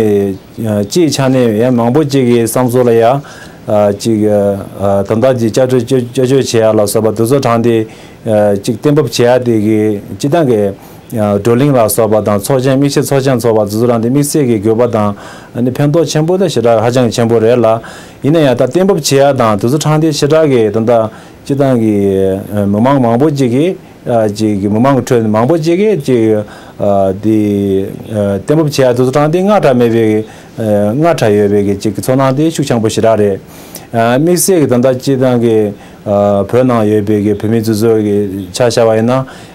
སྤྱིའི་ཆ་ནས་ཡང་མང་པོ་ཅིག་གི་བསམ་ཚུལ་ལ་ཡང་ཅིག་ད་ལྟ་ཅིག་བསྐྱར་གྲོས་བསྐྱར་བཅོས་བྱེད་ཡ་ལ་སོགས་པ་དེ་ཚོ་དྲངས་ཏེ་ཅིག་གཏན་འབེབས་བྱེད་ཡ་དེ་གི་སྤྱི་བཏང་གི་བགྲོ་གླེང་ལ་སོགས་པ་དང་ཚོགས་ཆེན་དམིགས་བསལ་ཚོགས་ཆེན་ཚོགས་པ་དེ་ཚོ་དྲངས་ཏེ་དམིགས་བསལ་གྱི་དགོས་པ་དང་ཨ་ནི་ཕན་ཐོགས་ཆེན་པོ་དང་ཞེ་དྲག་ཧ་ཅང་ཆེན་པོ་རེད་ལ། ཡིན་ན་ཡང་ད་གཏན་འབེབས་བྱེད་ཡ་དང་དེ་ཚོ་དྲངས་ཏེ་ཞེ་དྲག་གི་ད་ལྟ་སྤྱི་བཏང་གི་མི་མང་མང་པོ་ཅིག་གིས་ཅིག་མི་མང་གི་ཁྲོད་ནས་མང་པོ་ཅིག་གིས་ཅིག་དེ་གཏན་འབེབས་བྱེད་ཡ་དེ་ཚོ་དྲངས་ཏེ་དངངས་སྐྲག་མེད་པའི་དངངས་སྐྲག་ཡོད་པའི་གི་ཅིག་ཚོར་སྣང་དེ་ཤུགས་ཆེན་པོ་ཞེ་དྲག་རེད། དམིགས་བསལ་གྱི་ད་ལྟ་སྤྱི་བཏང་གི་བོད་ནང་ཡོད་པའི་གི་བོད་མི་ཚོ་ཚོ་གི་ཆ་བཞག་པ་ཡིན་ན་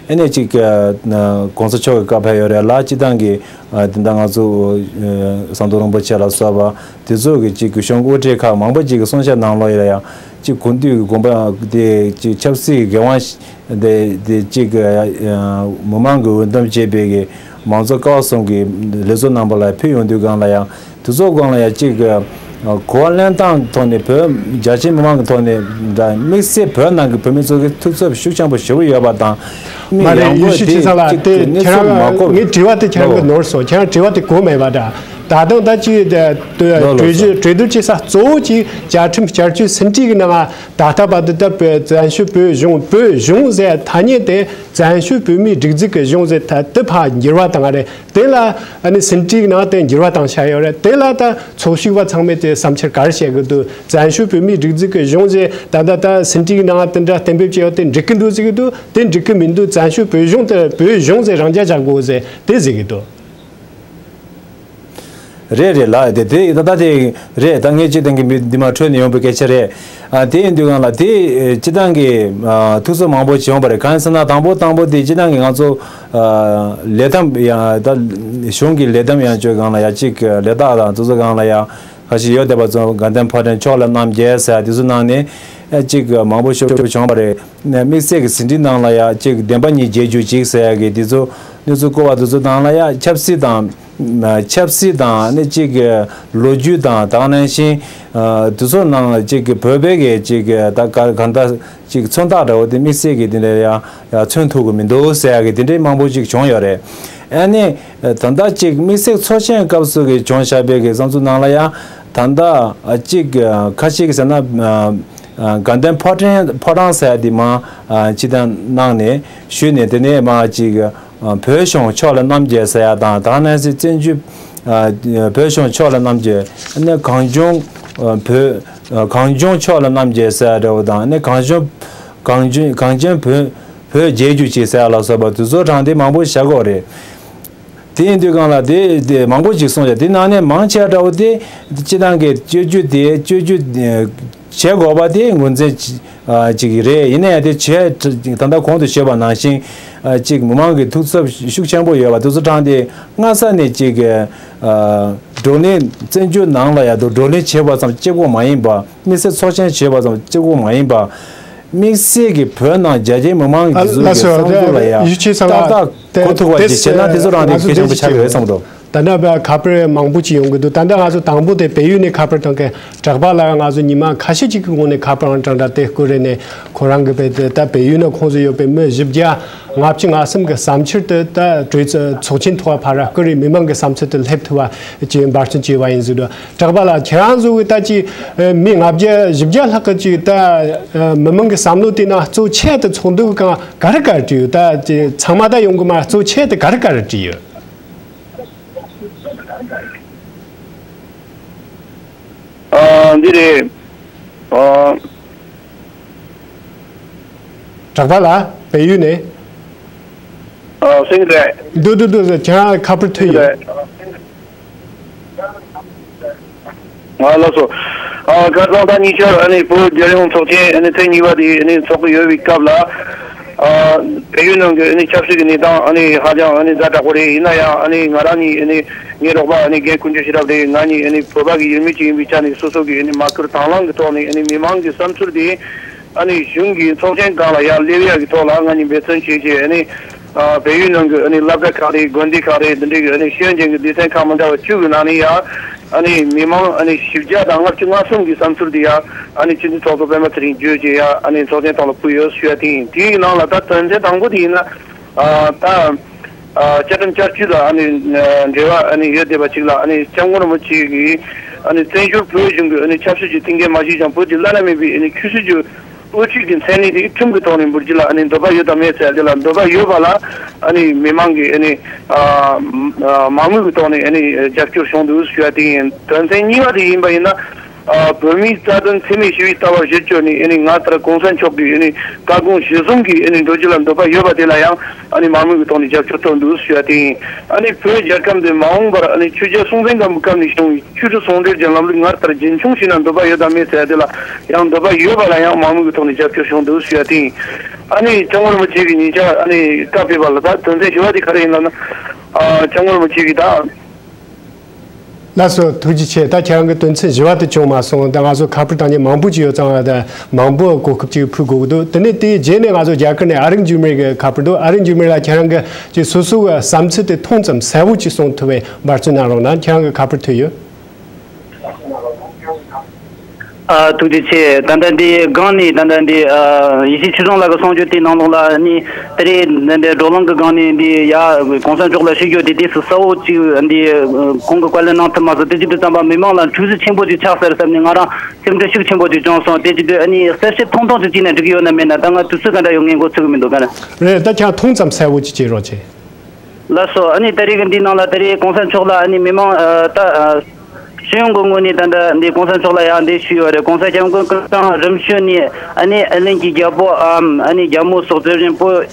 ཨ་ནི་ཅིག་གོང་ས་མཆོག་གི་བཀའ་ཕེབས་ཡོད་རེད་ལ། སྤྱི་བཏང་གི་ད་ལྟ་ང་ཚོ་ཟམ་གདོང་རིན་པོ་ཆེ་ལ་སོགས་པ་དེ་ཚོ་གི་ཅིག་གི་གཞུང་དབུ་ཁྲིད་ཁག་མང་པོ་ཅིག་གི་གསུང་བཤད་ནང་ལོགས་ཡིན་ན་ཡང་ཅིག་དགོངས་འདུས་ཀྱི་དགོངས་པ་དེ་ཅིག་ཆབ་སྲིད་ཀྱི་འགན་དབང་དེ་དེ་གཅིག་གི་མི་མང་གི་འོས་འདེམས་བྱས་པའི་གི་མང་གཙོ་ཀ་བ་གསུམ་གྱི་ལས་བཟོ་རྣམ་པ་ལ་ཕུལ་ཡོང་དུས་སྒང་ལ་ཡང་དེ་ཚོ་སྒང་ལ་ཡང་གཅིག་གི་གོ་བ་ལེན་སྟངས་ཐོག་ནས་བོད་རྒྱ་ཆེའི་མི་མང་གི་ཐོག་ནས་འདྲ་དམིགས་བསལ་བོད་ནང་གི་བོད་མི་ཚོ་གི་ཐུགས་འཚབ་ཤུགས་ཆེན་པོ་ཞེ་པོ་ཡོད་པ་དང་། མི་མ་རེད། ཡང་ཡེ་སྒོས་ཤུ་དེ་ཆེ་ཚང་ལ་གཅིག་དེ་གི་གནས་ཁྱེད་ཚུལ་མ་རང་གོ་ངའི་དྲི་བ་དེ་ཁྱེད་རང་གི་ནོར་སོང་། ཁྱེད་རང་དྲི་བ་དེ་གོ་མེད་པ་འདྲ། ད་དུང་ད་ཅིག་གྲོས་གཞི་གྲོས་བསྡུར་བྱེད་ས་གཙོ་བོ་ཅིག་བཅའ་ཁྲིམས་བསྐྱར་བཅོས་ཟིན་བྲིས་ཀྱི་ནང་ད་ལྟ་བར་དུ་ད་བོད་བཙན་བྱོལ་བོད་གཞུང་བོད་གཞུང་ཟེར་ཐ་སྙད་དེ་བཙན་བྱོལ་བོད་མིའི་སྒྲིག་འཛུགས་ཀྱི་གཞུང་ཟེར་ད་དེ་ཕར་འགྱུར་བ་བཏང་རེད། དེ་ལ་ཨ་ནི་ཟིན་བྲིས་ནང་དེ་འགྱུར་བ་བཏང་བཞག་ཡོད་རེད། དེ་ལ་ད་ཚོགས་ཞུགས་པ་ཚང་མས་དེ་བསམ་འཆར་ག་རེ་བཤད་གི་འདུག་བཙན་བྱོལ་བོད་མིའི་སྒྲིག་འཛུགས་ཀྱི་གཞུང་ཟེར་ད་ལྟ་ད་ཟིན་བྲིས་ནང་དེ་འདྲ་གཏན་འབེབས་བྱས་ཡོད་དེ་འགྲིག་གི་འདུག་ཟེར་གི་འདུག་དེ་འགྲིག་གི་མི་འདུག་བཙན་བྱོལ་བོད་གཞུང་དེ་བོད་གཞུང་ཟེར་རང་རྐྱ་བཞག་དགོས་ཟེར་དེ་ཟེར་གི་འདུག་རེད་རེད་ལགས། དེ་དེ་ད་ལྟ་དེ་རེད། ད་ངས་སྤྱིར་བཏང་གི་མི་འདི་མ་འཕྲོས་ནས་ཡོང་པའི་སྐད་ཆ་རེད། ཨ་དེ་ཡིན་དུས་གང་ལ་དེ་སྤྱིར་བཏང་གི་ཨ་ཐུགས་ཚོད་མང་པོ་བྱུང་བ་རེད། གང་ཡིན་ཟེར་ན་དང་པོ་དང་པོ་དེ་སྤྱིར་བཏང་གི་ང་ཚོ་ཨ་ལས་ཐམ་ཡང་ད་གཞུང་གི་ལས་ཐམ་ཡང་བཅོས་གང་ལ་ཡ་གཅིག་ལས་རྟགས་དང་དེ་ཚོ་གང་ལ་ཡ་ཁ་ཤས་ཡོད་བསྡད་པ་ཚོ་དགའ་ལྡན་ཕོ་བྲང་ཕྱོགས་ལ་རྣམ་རྒྱལ་ཟེར་དེ་ཚོ་ནང་ནས་ཨ་གཅིག་མང་པོ་ཤོར་བྱུང་བ་རེད། དམིགས་བསལ་གྱི་ཟིན་བྲིས་ནང་ལ་ཡ་གཅིག་བདེན་པ་གཉིས་རྒྱལ་རྒྱུ་གཅིག་ཟེར་ཡ་གི་དེ་ཚོ་གནས་ཚུལ་བཀོད་པ་དེ་ཚོ་ནང་ལ་ཡ་ཆབ་སྲིད་དང་། ཆབ་སྲིད་དང་ནི་གཅིག་གི་ལོ་རྒྱུས་དང་དེ་ནང་བཞིན་དེ་ཚོ་ནང་གཅིག་གི་བོད་པའི་གི་གཅིག་གི་ད་ག་གང་ལྟར་གཅིག་མཚོན་རྟགས་འདྲ་བོ་དེ་དམིགས་བསལ་གི་དེ་འདྲ་ཡང་ཡང་མཚོན་ཐུབ་གི་མི་འདུག་ཟེར་ཡ་གི་དེ་འདྲའི་མང་པོ་ཅིག་བྱུང་ཡོད་རེད། ཨ་ནི་ད་ལྟ་གཅིག་དམིགས་བསལ་ཚོགས་ཆེན་སྐབས་སུ་གི་བྱུང་བཞག་པའི་གི་བསམ་ཚུལ་ནང་ལ་ཡང་ད་ལྟ་གཅིག་ཁ་ཤས་ཀྱི་ཟེར་ན། ཨ་དགའ་ལྡན་ཕོ་བྲང་ཕོ་བྲང་ཟེར་ཡ་དེ་མ་ཨ་སྤྱི་བཏང་གནང་ནས་ཞུས་ནས་དེ་ནས་མ་ཅིག་ཨ་བོད་གཞུང་ཕྱོགས་ལ་རྣམ་རྒྱལ་ཟེར་ཡ་དང་དེ་ནང་བཞིན་བཙན་བྱོལ་ཨ་བོད་གཞུང་ཕྱོགས་ལ་རྣམ་རྒྱལ་ནས་གངས་ལྗོངས་ཨ་བོད་ཨ་གངས་ལྗོངས་ཕྱོགས་ལ་རྣམ་རྒྱལ་ཟེར་ཡ་འདྲ་བོ་དང་ནས་གངས་ལྗོངས་གངས་ལྗོངས་གངས་ཅན་བོད་བོད་རྒྱལ་རྒྱུ་ཅིག་ཟེར་ཡ་ལ་སོགས་པ་དེ་ཚོ་དྲངས་ཏེ་མང་པོ་བཞག་གི་ཡོད་རེད། དེ་ཡིན་དུས་གང་ལ་དེ་དེ་མང་པོ་ཅིག་གསུངས་ཡ་དེ་ནང་ནས་མང་ཆེ་བ་འདྲ་བོ་དེ་སྤྱི་བཏང་གི་བཅོས་བསྒྱུར་དེ་བཅོས་བསྒྱུར་བྱེད་དགོས་པ་དེ་ངོས་འཛིན་ཅིག་རེད། ཡིན་ན་ཡང་དེ་བྱས་ད་ལྟ་གོང་དུ་ཞུས་པ་ནང་བཞིན་ཅིག་མི་མང་གི་ཐུགས་འཚབ་ཤུགས་ཆེན་པོ་ཡོད་པ་དེ་ཚོ་དྲངས་ཏེ་སྔ་ས་ནས་ཅིག་བགྲོ་གླེང་བཙན་བྱོལ་ནང་ལ་ཡ་དུ་བགྲོ་གླེང་བྱེད་པ་ཙམ་གཅིག་པོ་མ་ཡིན་པ། དམིགས་བསལ་ཚོགས་ཆེན་བྱེད་པ་ཙམ་གཅིག་པོ་མ་ཡིན་པ། དམིགས་བསལ་གྱི་བོད་ནང་རྒྱ་ཆེའི་མི་མང་གི་ཨ་བཟོས་ལགས་ཀྱི་སོ། བསམ་ཚུལ་ལ་ཡང་ཡུལ་ཆེ་ས་ལ་ཏག་ཏག་དེ་གོ་ཐུབ་པ་དེ་ཅིག་བྱས་ན་དེ་ཚོ་རང་ང་དེ་ཚོ་གལ་ཆེན་པོ་ཆགས་ཀྱི་ཡོད་བསམ་འདུག་ད་ལྟ་བ་ཁ་པར་མང་པོ་ཅིག་ཡོང་གི་འདུག་ད་ལྟ་ང་ཚོ་དང་པོ་དེ་བལ་ཡུལ་ནས་ཁ་པར་བཏང་མཁན་གྲགས་པ་ལགས་ང་ཚོ་ཉི་མ་ཁ་ཤས་ཅིག་གི་གོང་ནས་ཁ་པར་དྲངས་དྲངས་ཏེ་སྐུ་རེ་ནས་ཁོ་རང་གི་བལ་དེ་ད་བལ་ཡུལ་ན་ཁོང་ཚོ་ཡོད་པའི་མི་བཞི་བརྒྱ་ལྔ་བཅུ་ང་གསུམ་གི་བསམ་འཆར་དེ་ད་གྲོས་ཚོགས་ཚོགས་ཆེན་ཐོག་ཕར་སྐུ་རེ་མི་མང་གི་བསམ་ཚུལ་དེ་སླེབས་ཐུབ་པ་ཅིག་འབད་བརྩོན་བྱས་པ་ཡིན་ཟེར་འདུག་གྲགས་པ་ལགས་ཁྱེད་རང་ཚོ་གི་ད་ཅིག་མི་ལྔ་བརྒྱ་བཞི་བརྒྱ་ལྷག་གི་ཅིག་ད་མི་མང་གི་བསམ་བློ་དེ་ནང་གཙོ་ཆེ་དུ་ཚོགས་འདུ་གང་ག་རེ་ག་རེ་བྲིས་ཡོད། ད་ཅིག་ཚང་མ་ད་ཡོང་གི་མ་གཙོ་ཆེ་དུ་ག་རེ་ག་རེ་བྲིས་ཡོད། ཨ་འདི་རེད། ཨ། གྲགས་པ་ལགས་བལ་ཡུལ་ནས། ཨ་སེང་རེད། འདུག་འདུག་འདུག་ཁྱེད་རང་ཁ་པར་ཐོན་ཡོད། རེད། ང་ལགས་སོ། ཨ་ཁ་སང་ད་ཉེ་ཆར་ཨ་ནི་བོད་རྒྱལ་ཡོངས་ཚོགས་ཆེན་ཨ་ནི་ཐེངས་གཉིས་པ་དེ་ཨ་ནི་ཚོགས་ཀྱི་ཡོད་པའི་སྐབས་ལ། ཨ་བལ་ཡུལ་ནང་གི་ཨ་ནི་ཆབ་སྲིད་ཀྱི་གནས་སྟངས་ཨ་ནི་ཧ་ཅང་ཨ་ནི་ཛ་དྲག་པོ་རེད། ཡིན་ན་ཡང་ཨ་ནི་ང་རང་གཉིས་ཨ་ནི་ངའི་རོགས་པ་ཨ་ནི་རྒན་དཀོན་མཆོག་ཤེས་རབ་རེད། ང་གཉིས་ཨ་ནི་བོད་པ་གི་ཡུལ་མི་ཅིག་ཡིན་པའི་ཆ་ནས་སོ་སོ་གི་ཨ་ནི་མ་སྐུལ་དང་བླངས་ཀྱི་ཐོག་ནས་ཨ་ནི་མི་མང་གི་བསམ་ཚུལ་དེ། ཨ་ནི་གཞུང་གི་ཚོགས་ཆེན་སྒང་ལ་ཡར་སླེབས་ཡག་གི་ཐོག་ལ་ང་གཉིས་འབད་བརྩོན་བྱས་བྱས་ཨ་ནི། ཨ་བལ་ཡུལ་ནང་གི་ཨ་ནི་སློབ་གྲྭ་ཁག་རེད། དགོན་སྡེ་ཁག་རེད། འདི་འདྲའི་གི་ཨ་ནི་ཤེས་ཡོན་ཅན་གྱི་སྡེ་ཚན་ཁག་མི་འདྲ་བ་བཅུ་གི་ནང་ནས་ཡ་ཨ་ནི་མི་མང་ཨ་ནི་བཞི་བརྒྱ་དང་ལྔ་བཅུ་ང་གསུམ་གྱི་བསམ་ཚུལ་དེ་ཡ་ཨ་ནི་སྤྱི་འཐུས་ཚོགས་གཙོ་པད་མ་ཚེ་རིང་བརྗོད་བྱས་ཡ་ཨ་ནི་ཚོགས་ཆེན་ཐོག་ལ་ཕུལ་ཡོད་ཞུ་ཡ་དེ་ཡིན། དེའི་ནང་ལ་ད་དོན་ཚན་དང་པོ་དེ་ཡིན་ན་ཨ་ད། ཨ་བཅའ་ཁྲིམས་བསྐྱར་བཅོས་ལ་ཨ་ནི་ཨ་འབྲེལ་བ་ཨ་ནི་ཡོད་བསྡད་པ་ཅིག་ལ་ཨ་ནི་སྐྱབས་མགོན་རིན་པོ་ཆེ་གིས་ཨ་ནི་བཙན་བྱོལ་བོད་གཞུང་གི་ཨ་ནི་ཆབ་སྲིད་ཀྱི་མཐུན་རྐྱེན་མ་ཞིག་ཀྱང་བོད་ཀྱི་བླ་ན་མེད་པའི་ཨ་ནི་ཆོས་སྲིད་ཀྱི་དབུ་ཁྲིད་ཀྱི་མཚན་གནས་དེ་ཁྲིམས་ཀྱི་ཐོག་ནས་འབུལ་རྒྱུ་ལ་ཨ་ནི་འདོད་པ་ཡོད་དམ་མེད་ཟེར་དེ་ལ་འདོད་པ་ཡོད་པ་ལ་ཨ་ནི་མི་མང་གིས་ཨ་ནི་ཨ་མང་མོས་ཀྱི་ཐོག་ནས་ཨ་ནི་རྒྱབ་སྐྱོར་བྱུང་འདུག་ཞུ་བ་དེ་ཡིན། དོན་ཚན་གཉིས་པ་དེ་ཡིན་པ་ཡིན་ན། ཨ་བོད་མིའི་རྩ་དོན་འཚེ་མེད་ཞི་བའི་ལྟ་བ་གཞིར་བཅོལ་ནས་ཨ་ནི་ང་ལྟར་གོང་ས་མཆོག་གི་ཨ་ནི་བཀའ་དགོངས་གཞིར་བཟུང་གིས་ཨ་ནི་འགྲོ་རྒྱུ་ལ་འདོད་པ་ཡོད་པ་དེ་ལ་ཡང་ཨ་ནི་མང་མོས་ཀྱི་ཐོག་ནས་རྒྱབ་སྐྱོར་ཐོབ་འདུག་ཞུ་བ་དེ་ཡིན། ཨ་ནི་བོད་རྒྱལ་ཁབ་འདི་མ་འོངས་པར་ཨ་ནི་ཆོས་རྒྱལ་སྲོང་བཙན་སྒམ་པོའི་སྐབས་ནས་བྱུང་བའི་ཆོས་སྲིད་ཟུང་འབྲེལ་གྱི་ལམ་ལུགས་སྔར་ལྟར་རྒྱུན་འཁྱོངས་བྱས་ན་འདོད་པ་ཡོད་དམ་མེད་ཟེར་དེ་ལ་ཡང་འདོད་པ་ཡོད་པ་ལ་ཡང་མང་མོས་ཀྱི་ཐོག་ནས་རྒྱབ་སྐྱོར་བྱུང་འདུག་ཞུ་བ་དེ་ཡིན། ཨ་ནི་སྐྱབས་མགོན་རིན་པོ་ཆེ་གིས་ཉེ་ཆར་ཨ་ནི་བཀའ་ཕེབས་པ་ལ་ད་དོན་ཚན་བཞི་པ་དེ་ག་རེ་ཡིན་ལབ་ན། ཨ་སྐྱབས་མགོན་རིན་པོ་ཆེ་གིས་ད། ལགས་སོ་ཐུགས་རྗེ་ཆེ། ད་ཁྱེད་རང་གི་དོན་ཚན་བཞི་པ་དེ་བྱུང་མ་སོང་། ད་ང་ཚོ་ཁ་པར་བཏང་མཁན་མང་པོ་ཅིག་ཡོད་ཙང་ད་མང་པོ་གོ་སྐབས་ཅིག་ཕུལ་དགོས་ཀྱི་འདུག་དེ་ནས་དེའི་རྗེས་ནས་ང་ཚོ་རྒྱ་གར་ནས་ཨ་རིག་འཇིགས་མེད་ཀྱི་ཁ་པར་འདུག་ཨ་རིག་འཇིགས་མེད་ལགས་ཁྱེད་རང་གི་ཅིག་སོ་སོའི་བསམ་ཚུལ་དེ་ཐུང་ཙམ་གསལ་བོ་ཅིག་གསུང་ཐུབ་པའི་འབད་བརྩོན་གནང་རོགས་གནང་། ཁྱེད་རང་གི་ཁ་པར་ཐོན་ཡོད། ཨ་ཐུགས་རྗེ་ཆེ། ད་ལྟ་འདི་སྒང་ནས་ད་ལྟ་འདི་ཨ་ཡེ་ཤེས་ཆོས་སྐྱོང་ལགས་ཀྱི་གསུང་ཆོས་དེའི་ནང་ལོགས་ལ་ནི་ད་རེས་འདི་འདི་བགྲོ་གླེང་གི་སྒང་ནས་འདི་ཡ་གོང་ས་མཆོག་ལ་ཞུ་རྒྱུ་དེ་དུས་སུ་གསལ་བོ་ཅིག་འདི་ཁོང་གི་བཀའ་ལན་གནང་ཐུབ་མ་སོང་། དེ་བྱེད་དུས་ཙམ་པ་མི་མང་ལ་འཁྲུག་རྩོད་ཆེན་པོ་ཅིག་ཆགས་ཟེར་བསམ་ནས་ང་རང་སེམས་ཁྲལ་ཤུགས་ཆེན་པོ་ཅིག་བྱུང་སོང་། དེ་བྱེད་དུས་ཨ་ནི་གསལ་བཤད་ཐུང་ཐུང་ཅིག་བྱས་ན་འགྲིག་གི་ཡོད་ན་མེད་ན། ད་ང་དུས་ཚོད་ག་འདྲ་ཡོད་ངས་མགོ་ཚོད་གི་མི་འདུག་ག་ལ། རེད། ད་ཁྱེད་ཐུང་ཙམ་གསལ་བོ་ཅིག་བྱེད་རོགས་བྱེད། ལགས་སོ། ཨ་ནི་ད་རེས་ཀྱི་འདི་ནང་ལ་ད་རེས་གོང་ས་མཆོག་ལ་ཨ་ནི་མི་མང་ཨ་ད་ཨ་སྤྱི་ཡོངས་ཀྱི་ངོས་ནས་ད་ལྟ་འདི་གོང་ས་མཆོག་ལ་ཡང་འདི་ཞུས་ཡོད་རེད། གོང་ས་སྐྱབས་མགོན་སྐུ་ཕྲེང་རིམ་བྱོན་ནས་ཨ་ནི་ཨ་ལན་གྱི་རྒྱལ་པོའམ་ཨ་ནི་རྒྱལ་མོ་སོགས་ཚེ་རིང་པོ།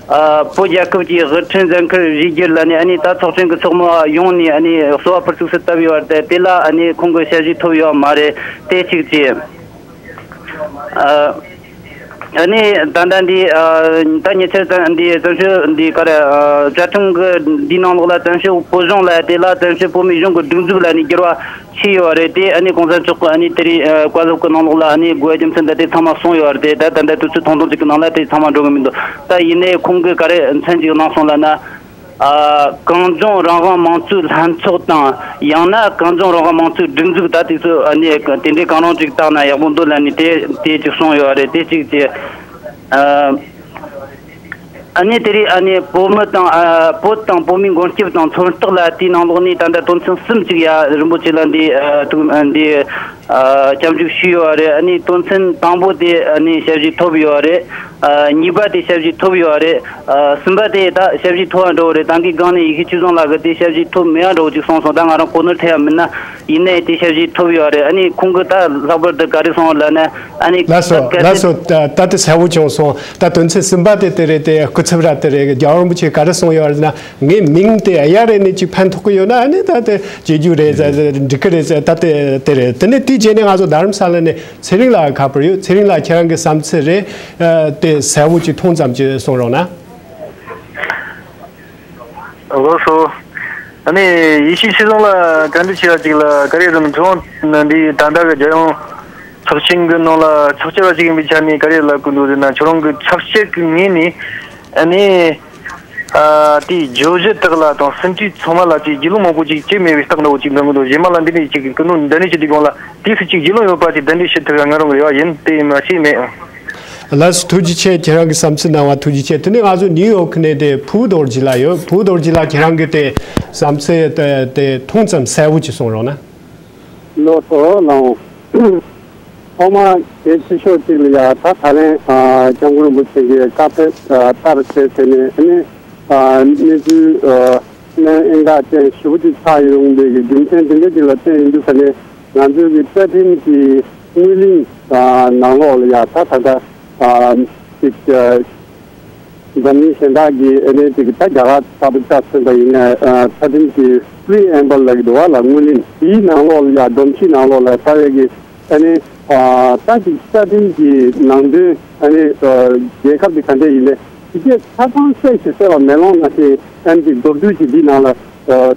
ཨ། བོད་རྒྱལ་ཁབ་ཀྱི་དབུ་ཁྲིད་འཛིན་སྐར་བཞི་བརྒྱུད་ལ་ནི་ཨ་ནི་ད་ཚོགས་ཆེན་གྱི་ཚོགས་མི་ཡོངས་ནས་ཨ་ནི་གསོལ་བ་ཕུར་ཚུགས་སུ་བཏབ་ཡོད་རེད་དེ། དེ་ལ་ཨ་ནི་ཁོང་གི་ཞབས་ཕྱི་ཐོབ་ཡོད་མ་རེད། དེ་གཅིག་བྱས། ཨ། ཨ་ནི་ད་ལྟ་འདི་ཨ་ད་ཉེ་ཆར་ཙམ་འདི་བཙན་བྱོལ་འདི་ག་རེ་ཨ་བཅའ་ཁྲིམས་ཀྱི་འདི་ནང་ལོགས་ལ་བཙན་བྱོལ་བོད་གཞུང་ལབ་དེ་ལ་བཙན་བྱོལ་བོད་མིའི་གཞུང་གི་སྒྲིག་འཛུགས་ལ་ནི་འགྱུར་བ་ཕྱིན་ཡོད་རེད་དེ། ཨ་ནི་གོང་ས་མཆོག་གི་ཨ་ནི་དེ་རིང་ཨ་བཀའ་སློབ་ཀྱི་ནང་ལོགས་ལ་ཨ་ནི་དགོས་རྒྱུ་མཚན་འདི་དེ་ཚང་མ་གསུངས་ཡོད་རེད་དེ། ད་ད་ལྟ་དུས་ཚོད་ཐུང་ཐུང་ཅིག་གི་ནང་ལ་དེ་ཚང་མ་འགྲོ་གི་མི་འདུག་ད་ཡིན་ནའི་ཁོང་གིས་ག་རེ་མཚན་ཅིག་གནང་སོང་ལབ་ན། ཨ། གངས་ལྗོངས་རང་དབང་དམངས་གཙོའི་ལྷན་ཚོགས་དང་། ཡང་ན་གངས་ལྗོངས་རང་དབང་དམངས་གཙོའི་སྒྲིག་འཛུགས། ད་དེ་ཚོ་ཨ་ནི་དེ་འདྲའི་གང་རུང་ཅིག་བཏགས་ན་ཡག་པོ་འདུག་ལབ་ནས་དེ་དེ་ཅིག་གསུངས་ཡོད་རེད། དེ་གཅིག་བྱས། ཨ། ཨ་ནི་དེ་རིང་ཨ་ནི་བོད་མི་དང་། ཨ། བོད་དང་བོད་མིའི་མགོན་སྐྱབས་དང་མཚོན་རྟགས་ལ་དེའི་ནང་ལོགས་ནས་ད་ལྟ་དོན་ཚན་གསུམ་ཅིག་ཡ་རིན་པོ་ཆེ་ལ་འདི་ཨ་ཐུགས་ཨ་འདི་ཨ་སྐྱབས་འཇུག་ཞུས་ཡོད་རེད། ཨ་ནི་དོན་ཚན་དང་པོ་དེ་ཨ་ནི་ཞབས་ཕྱི་ཐོབ་ཡོད་རེད། ཨ། གཉིས་པ་དེ་ཞབས་ཕྱི་ཐོབ་ཡོད་རེད། ཨ། གསུམ་པ་དེ་ད་ཞབས་ཕྱི་ཐོབ་པ་འདྲ་བོ་རེད། ད་གིན་སྒང་ནས་ཡེ་ཤེས་ཆོས་བཟང་ལགས་ཀྱིས་དེ་ཞབས་ཕྱི་ཐོབ་མེད་པ་འདྲ་བོ་ཅིག་གསུངས་སོང་། ད་ང་རང་གོ་ནོར་ཐེབས་ཡ་མིན་ན། ཡིན་ནའི་དེ་ཞབས་ཕྱི་ཐོབ་ཡོད་རེད། ཨ་ནི་ཁོང་གིས་ད་ལྷག་པར་དུ་ག་རེ་གསུངས་ལབ་ན། ཨ་ནི་ལགས་སོ། ད་གལ་ལགས་སྲིད། སོ། ད་ད་དེ་གསལ་བོ་བྱུང་སོང་། ད་དོན་ཚན་གསུམ་པ་དེ་དེ་རེད་དེ། སྐུ་ཚབ་ར་དེ་རེད། རྒྱལ་བ་རིན་པོ་ཆེས་ག་རེ་གསུངས་ཡོད་རེད་ན། ངའི་མིང་དེ་གཡར་རེ་ནས་ཅིག་ཕན་ཐོགས་ཀྱི་ཡོད་ན། ཨ་ནི་ད་དེ་བྱེད་རྒྱུ་རེད་ཟེར། འགྲིག་གི་རེད་ཟེར། ད་དེ་དེ་རེད། དེ་ནས་དེའི་རྗེས་ནས་ང་ཚོ་རྡ་རམ་ས་ལ་ནས་ཚེ་རིང་ལགས་ཁ་པར་ཡོད། ཚེ་རིང་ལགས། ཁྱེད་རང་གི་བསམ་ཚུལ་རེད། ཨ། དེ་གསལ་བོ་ཅིག་ཐུང་ཙམ་ཅིག་གསུང་རོགས་གནང་། ལགས་སོ། ཨ་ནི་ཡེ་ཤེས་ཆོས་བཟང་ལ་བཀའ་འདྲི་ཞུ་བ་ཅིག་ལ། ག་རེ་ཟེར་ན་ཁྱོད་འདི་ད་ལྟ་གི་རྒྱལ་ཡོངས་ཚོགས་ཆེན་གྱི་ནང་ལ་ཕྱག་ཕྱི་བ་ཞིག་ཡིན་པའི་ཆ་ནས་ག་རེ་ལབ་དགོས་འདུག་ཟེར་ན། ཁྱོད་རང་གི་ཆབ་སྲིད་ཀྱི་ངོས་ནས་ཨ་ནི་ཨ་དེའི་བརྗོད་གཞི་དག་ལ་དང་ཟིན་བྲིས་ཚང་མ་ལ་ཅིག་རྒྱུས་ལོན་མང་པོ་ཅིག་བྱས་མེད་པའི་རྟགས་འདྲ་བོ་ཅིག་འདོན་གི་འདུག་རྗེས་མ་ལ་འདི་འདྲའི་ཅིག་གི་ནོ་འདི་འདྲའི་ཅིག་དེ་གོང་ལ་དེའི་ཚེ་ཅིག་རྒྱུས་ལོན་ཡོད་པ་ཅིག་གདན་འདྲེན་ཞུ་ཐུབ་ཡ་ང་རང་གི་རེ་བ་ཡིན། དེ་ཡིན་མ་ཤེས་མེད། ལགས་སོ། ཐུགས་རྗེ་ཆེ། ཁྱེད་རང་གི་བསམ་ཚུལ་གནང་བ་ཐུགས་རྗེ་ཆེ། དེ་ནས་ང་ཚོ་ནིའུ་ཡོག་ནས་དེ་ཕུ་བོ་རྡོ་རྗེ་ལགས་ཡོད། ཕུ་བོ་རྡོ་རྗེ་ལགས། ཁྱེད་རང་གི་དེ་བསམ་ཚུལ་དེ་དེ་ཐུང་ཙམ་གསལ་བོ་ཅིག་གསུང་རོགས་གནང་། ལགས་སོ་ལགས། ཐོག་མར་གལ་ཆེ་ཤོས་གཅིག་ལ་ཡ། ད་ད་ལན་ཨ་སྐྱབས་མགོན་རིན་པོ་ཆེ་གིས་བཀའ་ཕེབས་ཨ་ལྟར་བྱས་ཟེར་ནས། ཨ་ནི་ཨ་གནས་ཚུལ་ཨ་གནས་ཡིན་དག་ཅན་ཞེ་པོ་ཅིག་ཆགས་ཡོང་བའི་གི་རྒྱུ་མཚན་དེ་འདྲ་ཅིག་ལ་བརྟེན་ཡིན་དུས་ཙ་ནས། ང་ཚོའི་གི་རྩ་ཁྲིམས་ཀྱི་སྔོན་གླེང་ཨ་ནང་ལོགས་ལ་ཡ། ད་ད་ལྟ་ཨ་ཅིག་ཨ་འཛམ་གླིང་གཞན་དག་གིས་ཨ་ནི་ཅིག་ད་རྒྱ་གར་ལྟ་བུ་ཆ་མཚོན་པ་ཡིན་ན། ཨ་རྩ་ཁྲིམས་ཀྱི་པི་རི་ཨེམ་བལ་ལབ་ཀྱི་འདུག་བ་ལ། སྔོན་གླེང་དེའི་ནང་ལོགས་ལ་ཡ། སྒྲོམ་གཞི་ནང་ལོགས་ལ་རྩ་བའི་གི་ཨ་ནི་ཨ་ད་ཅིག་རྩ་ཁྲིམས་ཀྱི་ནང་དོན་ཨ་ནི་ཨ་རྒྱལ་ཁབ་ཀྱི་ག་འདྲ་ཡིན་ནའི་དེ་གས་ཆ་ཚང་གསལ་ཞིང་གསལ་བ་མེ་ལོང་ནང་བཞིན་ཨ་ནི་ཅིག་མདོར་བསྡུས་ཀྱིས་འདི་ནང་ལ་ཨ་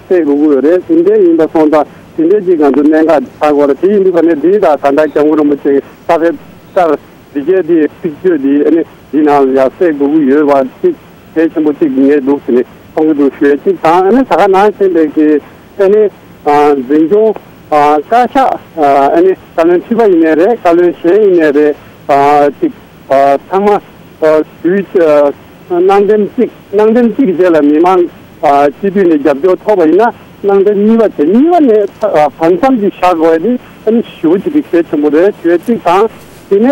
གསལ་དགོས་ཀྱི་ཡོད་རེད། དེ་འདྲ་ཡིན་པ་སོང་ཙང་དེ་འདྲ་ཅིག་ང་ཚོ་གནད་འགག་ཆགས་ཀྱི་ཡོད་རེད། དེ་ཡིན་དུས་ཙ་ནས་འདི་ད་ད་ལྟ་སྐྱབས་མགོན་རིན་པོ་ཆེ་གི་ས་ཕེབས་ལྟར། འདི་གས་དེ་ཚིག་བརྗོད་དེ་ཨ་ནི་འདི་ནང་ལ་ཡ་གསལ་དགོས་ཀྱི་ཡོད་པ་ཅིག་གལ་ཆེན་པོ་ཅིག་ངས་འདུག་ཟེར་ནས་མཐོང་གི་འདུག་ཞུ་ཡ་གཅིག་དང་། ཨ་ནི་ད་ག་ནང་བཞིན་པའི་གི་ཨ་ནི་ཨ་འཛིན་སྐྱོང་ཨ་བཀའ་ཤག་ཨ་ཨ་ནི་བཀའ་བློན་ཁྲི་པ་ཡིན་ནའི་རེད། བཀའ་བློན་གཞན་ཡིན་ནའི་རེད། ཨ་ཅིག་ཨ་ཚང་མ་ཨ་དུས་ཨ་གནང་དེམ་གཅིག་གནང་དེམ་གཅིག་རྗེས་ལ་མི་མང་ཨ་སྤྱི་འཐུས་ནས་རྒྱབ་སྐྱོར་ཐོབ་པ་ཡིན་ན། གནང་དེམ་གཉིས་པ་དེ་གཉིས་པ་ནས་ཨ་བར་མཚམས་ཅིག་བཞག་དགོས་ཡ་དེ་ཨ་ནི་ཞེ་པོ་ཅིག་གི་གལ་ཆེན་པོ་རེད་ཞུ་ཡ་གཅིག་དང་། དེ་ནས་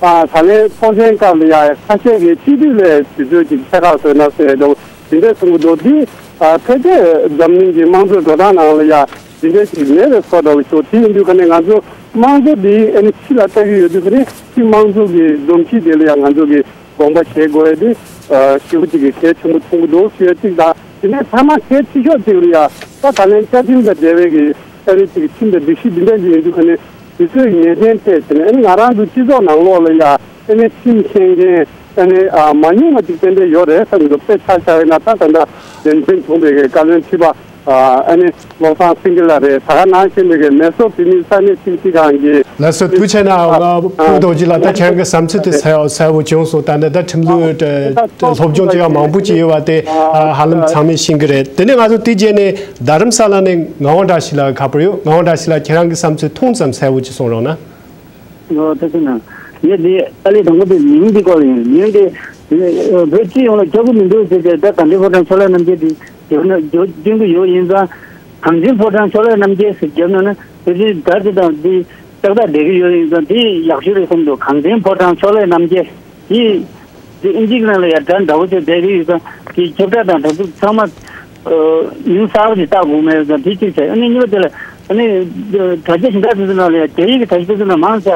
ཨ་ད་ལན་ཚོགས་ཆེན་སྐབས་ལ་ཡ་ཁ་ཤས་ཀྱིས་སྤྱི་འཐུས་ལ་དུས་ཚོད་ཅིག་ཕྱེད་ཀ་བཟོས་ན་ཟེར་འདུག་དེ་འདྲས་གསུང་གི་འདུག་འདི་ཨ་ཕལ་ཆེར་འཛམ་གླིང་གི་དམངས་གཙོའི་འགྲོ་སྟངས་ནང་ལ་ཡ་དེ་འདྲས་ཞིག་མེད་པའི་བཟོ་འདྲ་བོ་ཞིག་དེ་ཡིན་དུས་ཀ་ནས་ང་ཚོ་དམངས་གཙོ་འདི་ཨ་ནི་ཕྱི་ལ་ལྟ་གི་ཡོད་དུས་ཀ་ནས་ཕྱི་དམངས་གཙོ་གི་སྒྲོམ་གཞི་དེ་ལ་ཡ་ང་ཚོ་གི་དགོངས་པ་བཞེས་དགོས་ཡ་དེ་ཞེ་པོ་ཅིག་གི་གལ་ཆེན་པོ་མཐོང་གི་འདུག་ཞུ་ཡ་གཅིག་དང་། དེ་ནས་ཐ་མ་གལ་ཆེ་ཤོས་གཅིག་ལ་ཡ། ད་ད་ལན་བཅའ་ཁྲིམས་དང་འབྲེལ་བའི་གི་ཨ་ནི་ཅིག་ཁྲིམས་དང་སྒྲིག་གཞི་འདི་འདྲ་ཞིག་ཡིན་དུས་ཀ་ནས་དུས་ཚོད་ངེས་ཅན་ཐད་དེ་ནས་ཨ་ནི་ང་རང་ཚོ་སྤྱི་ཚོགས་ནང་ལོགས་ལ་ཡ་ཨ་ནི་ཁྲིམས་ཤེས་མཁན་ཨ་ནི་ཨ་མ་ཉུང་བ་ཅིག་ཏན་ཏན་ཡོད་རེད་བསམ་གྱི་འདུག་དཔེ་ཆ་བཞག་ཡིན་ན་ད་ད་ལྟ་འདེམས་ཐོན་བྱུང་བའི་གི་བཀའ་བློན་ཁྲི་པ་ཨ་ནི་བློ་བཟང་སེང་གེ་ལགས་རེད། ད་ག་ནང་བཞིན་པའི་གི་མེ་སོར་བོད་མིའི་ས་གནས་ཁྲིམས་ཞིབ་ཁང་གི་ལགས་སོ། ཐུགས་རྗེ་ཆེ་གནང་། ཨ་ཕུག་རྡོ་རྗེ་ལགས། ད་ཁྱེད་རང་གི་བསམ་ཚུལ་དེ་གསལ་གསལ་བོ་བྱུང་སོང་། ད་ནི་ད་ཁྲིམས་ལུགས་སློབ་སྦྱོང་བྱེད་ཡག་མང་པོ་ཅིག་ཡོད་པ་དེ་ཧ་ལམ་ཚང་མས་ཤེས་ཀྱི་རེད། དེ་ནས་ང་ཚོ་དེའི་རྗེས་ནས་རྡ་རམ་ས་ལ་ནས་ངག་དབང་བཀྲ་ཤིས་ལགས་ཁ་པར་ཡོད། ངག་དབང་བཀྲ་ཤིས་ལགས། ཁྱེད་རང་གི་བསམ་ཚུལ་ཐུང་ཙམ་གསལ་བོ་ཅིག་གསུང་རོགས་གནང་། ངོ་ཐུགས་རྗེ་གནང་། ངས་འདི་ཏཱ་ལའི་དང་པོ་དེ་མིང་འདི་སྐོར་ལ་ཡིན། མིང་འདི་བོད་སྤྱི་ཡོངས་ལ་ཁྱབ་ཀྱི་མི་འདུག་ཟེར་ཏེ། ད་གངས་ཅན་ཕོ་བྲང་ཕྱོགས་ལས་རྣམ་རྒྱལ་དེ་བརྒྱབ་ན་བརྒྱབ་སྐྱོན་གྱི་ཡོད་ཡིན་ཙང་། གངས་ཅན་ཕོ་བྲང་ཕྱོགས་ལས་རྣམ་རྒྱལ་ཟེར་བརྒྱབ་ན་ནི་བོད་སྤྱི་ད་ཅི་དང་འདི་ཏག་ཏག་བསྡད་ཀྱི་ཡོད་ཡིན་ཙང་། དེ་ཡག་ཤོས་རེད་བསམ་འདུག་གངས་ཅན་ཕོ་བྲང་ཕྱོགས་ལས་རྣམ་རྒྱལ་དེ། དེ་ཨིན་ཇིའི་ནང་ལ་ཡ་སྒྲ་འདྲ་བོ་ཅིག་བསྡད་ཀྱི་ཡོད་ཙང་། དེ་ཁྱབ་བསྒྲགས་དང་གྲ་སྒྲིག་ཚང་མ་མིང་གསར་པ་ཅིག་བཏགས་དགོས་མེད་ཙང་། དེ་གཅིག་བྱས། ཨ་ནི་གཉིས་པ་དེ་ལ་ཨ་ནི་དྲ་རྒྱ་གཞན་དག་དེ་ཚོ་ནང་ལ་ཡ་རྒྱ་ཡིག་གི་དྲ་རྒྱ་དེ་ཚོ་ནང་མང་ཆེ་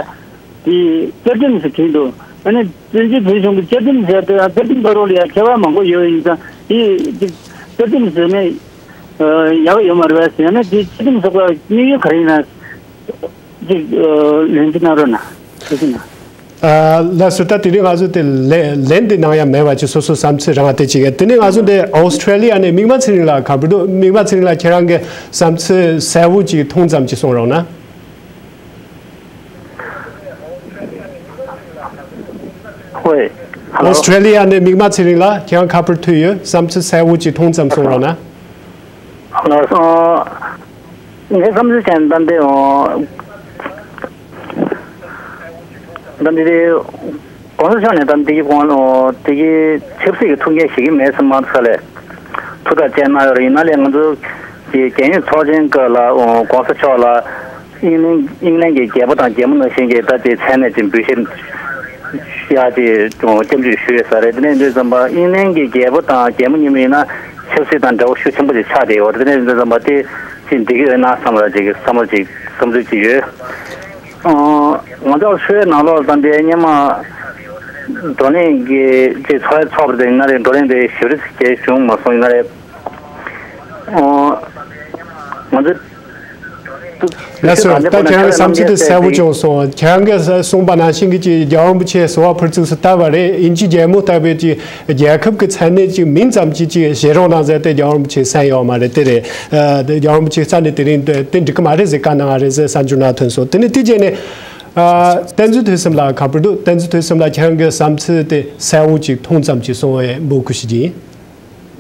དེ་བཅའ་ཁྲིམས་སུ་བྲིས་འདུག་ཨ་ནི་བཙན་བྱོལ་བོད་གཞུང་གི་བཅའ་ཁྲིམས་ཟེར་དེ་ཡང་བཅའ་ཁྲིམས་ཕ་རོལ་ལ་ཡང་ཁྱད་པར་མང་པོ་ཡོད་ཡིན་ཙང་དེ་དེ་བཅའ་ཁྲིམས་ཟེར་ནས་ཡག་ཡོད་མ་རེད་པས་ཟེར་ན་དེ་བཅའ་ཁྲིམས་ཟེར་བ་དམིགས་ཡུལ་ག་རེ་ཡིན་ན་ཅིག་ལན་འདི་གནང་རོགས་གནང་། ཐུགས་རྗེ་གནང་། ལགས་སོ། ད་དེ་རིང་ང་ཚོ་དེ་ལན་ལན་འདི་གནང་ཡ་མེད་པ་ཅིག་སོ་སོ་བསམ་ཚུལ་རང་དེ་ཅིག་ཡ། དེ་ནས་ང་ཚོ་འདི་ཨོ་སི་ཁྲེ་ལི་ཡ་ནས་མིག་དམར་ཚེ་རིང་ལགས་ག་པར་འདུག་མིག་དམར་ཚེ་རིང་ལགས་ཁྱེད་རང་གི་བསམ་ཚུལ་གསལ་བོ་ཅིག་ཐུང་ཙམ་ཅིག་གསུང་རོགས་གནང་། ཧོས། ཧ་ལོ། ཨོ་སི་ཁྲེ་ལི་ཡ་ནས་མིག་དམར་ཚེ་རིང་ལགས་ཁྱེད་རང་ག་པར་ཐུག་ཡོད། བསམ་ཚུལ་གསལ་བོ་ཅིག་ཐུང་ཙམ་གསུང་རོགས་གནང་། ལགས་སོ། ངའི་བསམ་ཚུལ་བྱས་ན་ད་འདི་ཨོ། ད་འདི་དེ་གོང་ས་མཆོག་ནས་ད་འདི་གི་གོང་ཨོ་དེ་གི་ཆབ་སྲིད་ཀྱི་ཐུགས་འགན་བཞེས་ཀྱི་མེད་བསམ་མ་ཚ་ལས། ཐུགས་ཐག་བཅད་གནང་ཡོད་རེད། ཡིན་ན་ལས་ང་ཚོ་གི་རྒྱལ་ཡོངས་ཚོགས་ཆེན་སྐབས་ལ་ཨོ་གོང་ས་མཆོག་ལ་ཨིང་ལན་ཨིང་ལན་གྱི་རྒྱལ་པོ་དང་རྒྱལ་མོ་ནང་བཞིན་གྱི་ད་དེ་མཚན་གནས་ཀྱི་འབུལ་བཞེས་ཡག་ཅིག་སྐྱབས་འཇུག་ཞུ་ཡོད་ས་རེད། དེ་ནས་འདི་ཙམ་པ་ཨིང་ལན་གྱི་རྒྱལ་པོ་དང་རྒྱལ་མོ་གཉིས་མ་ཡིན་ན་ཆབ་སྲིད་དང་འབྲེལ་བ་ཤུགས་ཆེན་པོ་ཅིག་ཆགས་བསྡད་ཡོད་རེད། དེ་ནས་འདི་ཙམ་པ་དེ་ཅིག་འགྲིག་གི་ཡོད་ན་བསམ་བློ་ཅིག་བསམ་བློ་ཅིག་བསམ་ཚུལ་ཅིག་ཡོད། ང་ཚོ་ཧྲུའེ་ནང་ལོགས་དང་དེ་སྔོན་མ་བགྲོ་གླེང་གི་ཅིག་ཚོགས་ཚོགས་པ་དེ་ཡིན་ན་རེད། བགྲོ་གླེང་དེ་ཞེ་པོ་ཅིག་བྱུང་མ་སོང་ཡིན་ན་རེད། ང་ཚོ། ལགས་སོ། ད་ཁྱེད་རང་གི་བསམ་ཚུལ་དེ་གསལ་པོ་བྱུང་སོང་། ཁྱེད་རང་གིས་གསུངས་པ་ནང་བཞིན་གྱི་ཅིག་རྒྱལ་བ་རིན་པོ་ཆེ་གསོལ་བ་ཕུར་ཚུགས་སུ་བཏབ་པ་རེད། དབྱིན་ཇི་རྒྱལ་མོ་ལྟ་བུའི་ཅིག་རྒྱལ་ཁབ་ཀྱི་མཚན་གནས་ཅིག་མིང་ཙམ་ཅིག་ཅིག་བཞེས་རོགས་གནང་ཟེར་ཏེ་རྒྱལ་བ་རིན་པོ་ཆེས་གསན་ཡོད་མ་རེད། དེ་རེད། ཨ་དེ་རྒྱལ་བ་རིན་པོ་ཆེ་རྩ་ནས་དེ་རིང་དེ་འགྲིག་གི་མ་རེད་ཟེར་བཀའ་གནང་བ་རེད་ཟེར་གསར་འགྱུར་ནང་ཐོན་སོང་། དེ་ནས་དེ་རྗེས་ནས་ཨ་བསྟན་འཛིན་ཐོས་བསམ་ལགས་ག་པར་འདུག་བསྟན་འཛིན་ཐོས་བསམ་ལགས་ཁྱེད་རང་གི་བསམ་ཚུལ་དེ་གསལ་བོ་ཅིག་ཐུང་ཙམ་ཅིག་གསུང་བའི་འབོད་སྐུལ་ཞུ་རྒྱུ་ཡིན།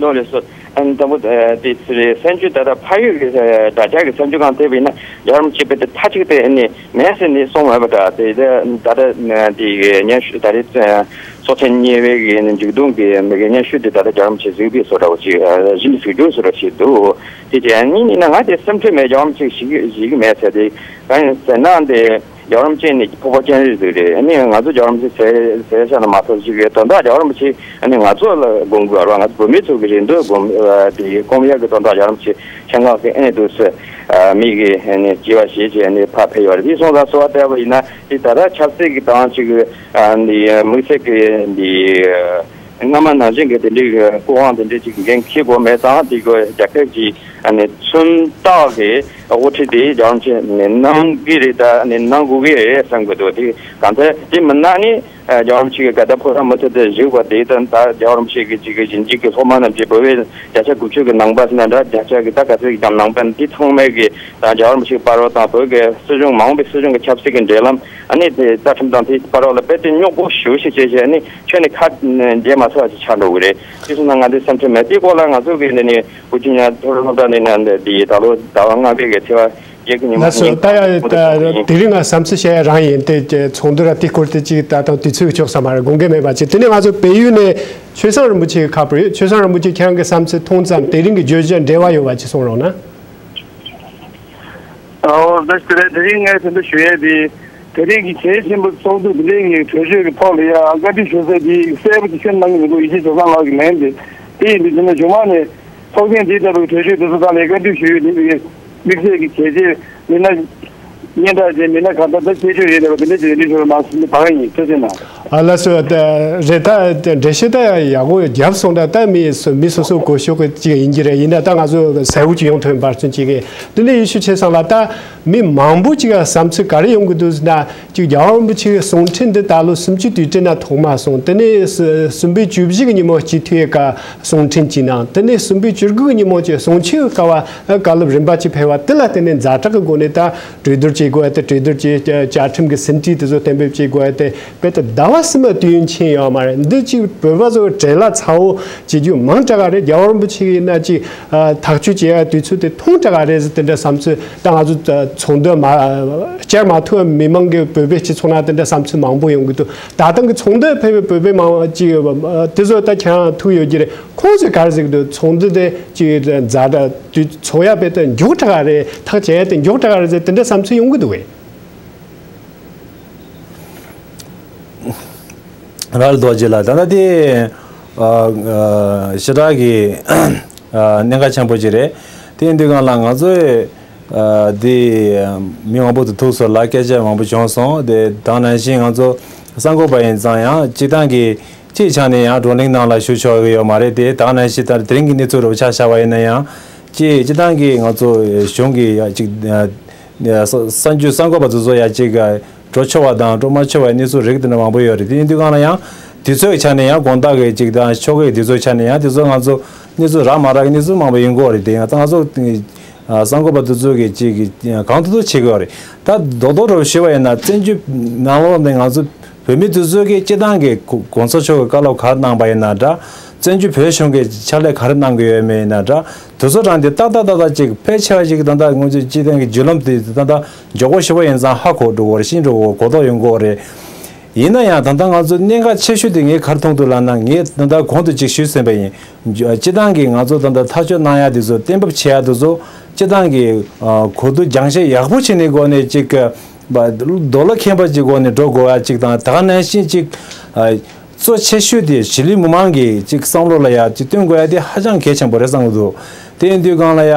ལགས་སོ། ཨ་ནི་དང་པོ་ཨ་དེ་ཚོ་རེད། གསར་འགྱུར་ད་ལྟ་ཕ་ཡུལ་གྱི་ཨ་དྲ་རྒྱ་གི་གསར་འགྱུར་ཁང་དེ་བས་ན་རྒྱལ་བ་རིན་པོ་ཆེ་དཔེ་དེ་མཐའ་གཅིག་ཏུ་ཨ་ནི་མེད་ཟེར་ནས་གསུངས་མེད་པ་འདྲ། དེ་ད་ད་ལྟ་ཨ་དེ་སྙན་ཞུ་ད་རེས་ཨ་ཚོགས་ཆེན་གཉིས་པའི་གི་མཇུག་སྡོམ་གི་མི་གི་སྙན་ཞུ་དེ་ད་ལྟ་རྒྱལ་བ་རིན་པོ་ཆེ་གཟིགས་པའི་བཟོ་འདྲ་བོ་ཅིག་ཨ་གཞི་ནས་གཟིགས་རྒྱུ་བཟོ་འདྲ་ཞིག་འདུག་དེ་རྗེས་ཨ་ནི་ཡིན་ན་ང་དེ་སེམས་ཁྲལ་མེད། རྒྱལ་བ་རིན་པོ་ཆེ་ཞིག་ཞིག་གི་མེད་ཟེར། དེ་གང་ཡིན་ཟེར་ན་དེ། རྒྱལ་བ་རིན་པོ་ཆེ་ནི་ཕོར་པ་སྤྱན་རས་གཟིགས་རེད། ཨ་ནི་ང་ཚོ་རྒྱལ་བ་རིན་པོ་ཆེ་ཟེར་ཟེར་བྱས་ན་མ་གཏོགས་ཅིག་གི་དོན་དག་རྒྱལ་བ་རིན་པོ་ཆེ་ཨ་ནི་ང་ཚོ་ལ་དགོངས་དགོས་རེད་བ། ང་ཚོ་བོད་མི་ཚོ་གི་རེ་འདོད་དགོངས་དེ་སྐོང་ཡག་གི་དོན་དག་རྒྱལ་བ་རིན་པོ་ཆེ་ཆེད་མངགས་ཀྱི་ཨ་ནི་འདུག་ཟེར་མི་གི་ཨ་ནི་དྲི་བ་བྱས་བྱས་ཨ་ནི་ཕར་ཕེབས་ཡོད་རེད། དེ་སོང་ཙང་གསོལ་བ་བཏབ་པ་ཡིན་ན་དེ་ད་ལྟ་ཆབ་སྲིད་ཀྱི་དང་ཅིག་གི་ཨ་ནི་དམིགས་བསལ་གྱི་འདི། སྔ་མ་ནང་བཞིན་གྱི་དེ་འདྲའི་སྐུ་དབང་དེ་འདྲའི་ཅིག་འགན་འཁྱེར་དགོས་མེད་ཙང་། དེ་གི་རྒྱལ་ཁབ་ཀྱི་ཨ་ནི་མཚོན་རྟགས་ཀྱི་དབུ་ཁྲིད་དེ་རྒྱལ་བ་རིན་པོ་ཆེ་ནས་གནང་གི་རེད། ད་ནི་གནང་དགོས་ཀྱི་རེད་བསམ་གྱི་འདུག་དེ་གང་ལྟར་དེ་མིན་ན་ནི་རྒྱལ་བ་རིན་པོ་ཆེ་གི་དགའ་ལྡན་ཕོ་བྲང་མུ་མཐུད་དུ་བཞུགས་པ་དེ་དང་། ད་རྒྱལ་བ་རིན་པོ་ཆེ་གི་ཅིག་གི་ཞིབ་འཇུག་གི་སློབ་མ་རྣམས་ཀྱིས་བོད་པའི་བརྒྱ་ཆ་དགུ་བཅུ་གི་ནང་པ་ཟེར་ན་འདྲ། བརྒྱ་ཆ་གི་ད་ག་ཚོད་ཀྱི་ཀྱང་ནང་པ་འདི་ཚང་མས་གི་ད་རྒྱལ་བ་རིན་པོ་ཆེའི་བར་བ་དང་བོད་ཀྱི་སྲིད་གཞུང་མ་འོངས་པའི་སྲིད་གཞུང་གི་ཆབ་སྲིད་ཀྱི་འབྲེལ་ལམ། ཨ་ནི་དེ་རྩ་ཁྲིམས་དང་དེའི་བར་བ་ལ་རྦད་དེ་རྙོག་པོ་ཞེ་པོ་ཞིག་བྱས་བྱས་ནས་ཁྱོན་ནས་ཁ་འབྱེད་མ་ཐུབ་པ་ཞིག་ཆགས་འགྲོ་གི་རེད། དེ་སོང་ན་ང་ཚོའི་སེམས་ཁྲལ་མེད། དེའི་སྐོར་ལ་ང་ཚོ་གི་འདི་ནས་བུ་ཆུང་ཡང་ཐོ་རེ་སློབ་གྲྭ་ནས་ནས་འདི་ད་ལོ་ཟླ་བ་ལྔ་པའི་གི་ཚེས་པ་བརྒྱད་ཀྱི་ཉིན་མོ། ལགས་སོ། ད་ཡ་དེ་རིང་ང་བསམ་ཚུལ་བཤད་ཡ་རང་ཡིན་ཏེ། ཚོགས་འདུ་ར་དེའི་སྐོར་དེ་ཅིག་ད་དང་དུས་ཚོད་ཀྱི་ཆོག་ས་མ་རེད། དགོངས་འགལ་མེད་པ་ཅིག་དེ་ནས་ང་ཚོ་བལ་ཡུལ་ནས་ཆོས་བཟང་རིན་པོ་ཆེ་གི་ཁ་པར་ཡོད། ཆོས་བཟང་རིན་པོ་ཆེ་ཁྱེད་རང་གི་བསམ་ཚུལ་ཐུང་ཙམ་དེ་རིང་གི་བརྗོད་གཞི་འབྲེལ་བ་ཡོད་པ་ཅིག་གསུང་རོགས་གནང་། ཨོ་ད་དེ་རིང་དེ་རིང་ངས་དེ་འདྲ་ཞུ་ཡས་དེ། དེ་རིང་གི་གལ་ཆེན་པོ་ཚོགས་འདུ་འདི་འདྲའི་ངས་གྲོས་ཆོད་ཀྱི་ཐོག་ལ་ཡང་བཀའ་འདྲི་ཞུ་ས་དེ་གསལ་པོ་ཅིག་སེམས་ནང་གི་མི་འདུག་ཡིད་ཆེས་བྱེད་སྟངས་ལགས་ཀྱི་ལན་དེ་དེ་ཡིན་དུས། དེ་ནས་གཞུག་མ་ནས་ཚོགས་ཆེན་འདིའི་སྐབས་ཀྱི་གྲོས་ཆོད་དེ་ཚོ་ཐོག་ལ་བཀའ་འདྲི་ཞུ་ཡས་དེ་ནི་དམིགས་བསལ་གྱི་གལ་ཆེ་མིན་ན་སྙན་གྲགས་ཅན་མིན་ན་གང་ལྟར་ད་ཁྱད་ཆོས་ཡོད་བསྡད་པ་དེ་འདྲ་ཅིག་འདྲི་ཞུ་རོགས་གནང་ཟེར་ནས་ད་ག་ཡིན། ཐུགས་རྗེ་གནང་། ཨ་ལགས་སོ། ད་རེད། ད་འགྲེལ་བཤད་ད་ཡག་པོ་བརྒྱབ་སོང་། ད་ད་མི་སུ་མི་སོ་སོ་གོ་ཤོག་གི་ཅིག་ཡིན་གྱི་རེད། ཡིན་ན་ད་ང་ཚོ་གསལ་བོ་ཅིག་ཡོང་ཐུབ་པའི་འབད་བརྩོན་བྱེད་ཀྱི། དེ་ནས་ཡེ་ཤུ་ཆེ་ཚང་ལ་ད་མི་མང་པོ་ཅིག་ག་བསམ་ཚུལ་ག་རེ་ཡོང་གི་འདུག་ཟེར་ན། ཅིག་རྒྱལ་བ་རིན་པོ་ཆེའི་གསུང་འཕྲིན་འདི་ད་ལོ་སུམ་ཅུ་དུས་དྲན་ན་ཐོག་མ་སོང་། དེ་ནས་སུ་གསུམ་པའི་བཅུ་བཞི་གི་ཉིན་མོ་སྤྱི་འཐུས་ཀ་གསུང་འཕྲིན་གྱི་ནང་། དེ་ནས་གསུམ་པའི་བཅུ་དགུ་གི་ཉིན་མོ་ཅིག་གསུང་ཆོས་ཀ་བ་བཀའ་སློབ་རིམ་པ་གཅིག་ཕེབས་པ་དེ་ལ་བརྟེན་ནས་ཛ་དྲག་གི་སྒོ་ནས་ད་གྲོས་བསྡུར་བྱེད་དགོས་ཡ་དེ། གྲོས་བསྡུར་བྱེད། བཅའ་ཁྲིམས་ཀྱི་ཟིན་བྲིས་དེ་ཚོ་གཏན་འབེབས་བྱེད་དགོས་ཡ་དེ་རྦད་དེ་ཟླ་བ་གསུམ་པ་དུས་ཡུན་ཕྱིན་ཡོད་མ་རེད། འདི་ཅིག་བོད་པ་ཚོ་བྲེལ་བ་ཚ་བོ་བྱེད་རྒྱུ་མང་དྲགས་རེད། རྒྱལ་བ་རིན་པོ་ཆེ་ཡིན་ན་ཅིག་ཐག་གཅོད་བྱེད་ཡ་དུས་ཚོད་དེ་ཐུང་དྲགས་རེད་ཟེར་དེ་འདྲ་བསམ་ཚུལ། ད་ང་ཚོ་ཚོགས་འདུ་མ་བཅར་མ་ཐུབ་པའི་མི་མང་གི་བོད་པའི་སྤྱི་ཚོགས་ནང་དེ་འདྲ་བསམ་ཚུལ་མང་པོ་ཡོང་གི་འདུག་ད་ལྟ་གི་ཚོགས་འདུ་ཕེབས་པའི་བོད་པའི་མང་ཅིག་དེ་ཚོ་ད་ཁྱེད་རང་ཐུག་ཡོད་ཀྱི་རེད། ཁོང་ཚོས་ག་རེ་ཟེར་གི་འདུག་ཚོགས་འདུ་དེ་ཅིག་ཛ་དྲག་དུས་ཚོགས་ཡ་རྦད་དེ་མགྱོགས་དྲགས་རེད། ཐག་བཅད་ཡ་དེ་མགྱོགས་དྲགས་རེད་ཟེར་དེ་འདྲ་བསམ་ཚུལ་ཡོང་གི་འདུག་གས། ར་རྡོ་རྗེ་ལགས། ད་ལྟ་དེ་ཨ་ཨ་ཞེ་དྲག་གི་ཨ་གནད་འགག་ཆེན་པོ་ཅིག་རེད། དེ་ཡིན་དུས་སྒང་ལ་ང་ཚོས་ ཨ་དེ་མི་མང་པོ་དང་ཐུག་སོང་ལ་སྐད་ཆ་མང་པོ་བྱུང་སོང་། དེ་དེ་ནང་བཞིན་ང་ཚོ་གསར་འགོད་པ་ཡིན་ཙང་ཡང་སྤྱིར་བཏང་གི་སྤྱིའི་ཆ་ནས་ཡང་བགྲོ་གླེང་ནང་ལ་ཞུགས་ཆོག་གི་ཡོད་མ་རེད། དེ་དེ་ནང་བཞིན་ད་དེ་རིང་གི་གནས་ཚུལ་རོབ་ཆ་བཞག་པ་ཡིན་ན་ཡང་སྤྱི་སྤྱིར་བཏང་གི་ང་ཚོ་གཞུང་གི་ཡ་གཅིག་ཨ་ཨ་གསར་འགྱུར་གསར་འགོད་པ་དེ་ཚོ་ཡ་གཅིག་ཨ་འགྲོ་ཆོག་པ་དང་འགྲོ་མ་ཆོག་པའི་གནས་ཚུལ་རིགས་དེ་འདྲ་མང་པོ་ཡོད་རེད། དེ་ཡིན་དུས་གང་ལ་ཡང་དུས་ཚོད་ཀྱི་ཆ་ནས་ཡང་དགོང་དག་གི་གཅིག་དང་ཕྱོགས་ཀྱི་དུས་ཚོད་ཆ་ནས་ཡང་དེ་ཚོ་ང་ཚོ་གནས་ཚུལ་རག་མ་རག་གི་གནས་ཚུལ་མང་པོ་ཡོང་གི་ཡོད་རེད། དེ་ཡང་ད་ང་ཚོ་ཨ་གསར་འགོད་པ་དེ་ཚོ་གི་གཅིག་གི་གང་ཐུབ་ཐུབ་བྱེད་ཀྱི་ཡོད་རེད། ད་རྡོག་རྡོག་རུ་ཞུས་པ་ཡིན་ན་བཙན་བྱོལ་ནང་ལོགས་ནས་ང་ཚོ་བོད་མི་དེ་ཚོ་གིས་སྤྱིར་བཏང་གི་གོ་གོང་ས་མཆོག་གི་བཀའ་སློབ་ག་རེ་གནང་པ་ཡིན་ན་འདྲ། བཙན་བྱོལ་བོད་གཞུང་གིས་ཕྱག་ལས་ག་རེ་གནང་གི་ཡོད་མེད་ཡིན་ན་འདྲ། དེ་ཚོ་རང་དེ་ཏག་ཏག་ཏག་ཏག་ཅིག་ཕལ་ཆེ་བ་ཞིག་ད་ལྟ་ང་ཚོའི་སྤྱི་བཏང་གི་བརྒྱུད་ལམ་དེ་ད་ལྟ་མགྱོགས་པོ་ཞེ་པོ་ཡིན་ཙང་ཧ་གོ་འགྲོ་གི་ཡོད་རེད། ཤེས་འགྲོ་གི་ཡོད། གོ་རྟོགས་ཡོང་གི་ཡོད་རེད། ཡིན་ན་ཡང་ད་ལྟ་ང་ཚོ་གནད་འགག་ཆེ་ཤོས་དེ་ངས་ག་རེ་མཐོང་འདུག་ལབ་ན། ངས་ད་ལྟ་གོང་དུ་ཅིག་ཞུས་ཟིན་པ་ཡིན། སྤྱིར་བཏང་གི་ང་ཚོ་ད་ལྟ་ཐག་གཅོད་གནང་ཡ་དེ་ཚོ་གཏན་འབེབས་བྱེད་ཡ་དེ་ཚོ་སྤྱིར་བཏང་གི་ཨ་གོ་བསྡུར་སྦྱང་བཤད་ཡག་པོ་བྱས་ནས་སྒོ་ནས་ཅིག་ཨ་རྡོ་ལ་མཁན་པ་ཅིག་སྒོ་ནས་འགྲོ་དགོས་ཡ་ཅིག་དང་། ད་ག་ནང་བཞིན་ཅིག་ཨ་གཙོ་ཆེ་ཤོས་དེ་གཞིས་ལུས་མི་མང་གི་ཅིག་བསམ་བློ་ལ་ཡ་ཅིག་བསྟུན་དགོས་ཡ་དེ་ཧ་ཅང་གལ་ཆེན་པོ་རེད་བསམ་གྱི་འདུག་དེ་ཡིན་དུས་གང་ལ་ཡ་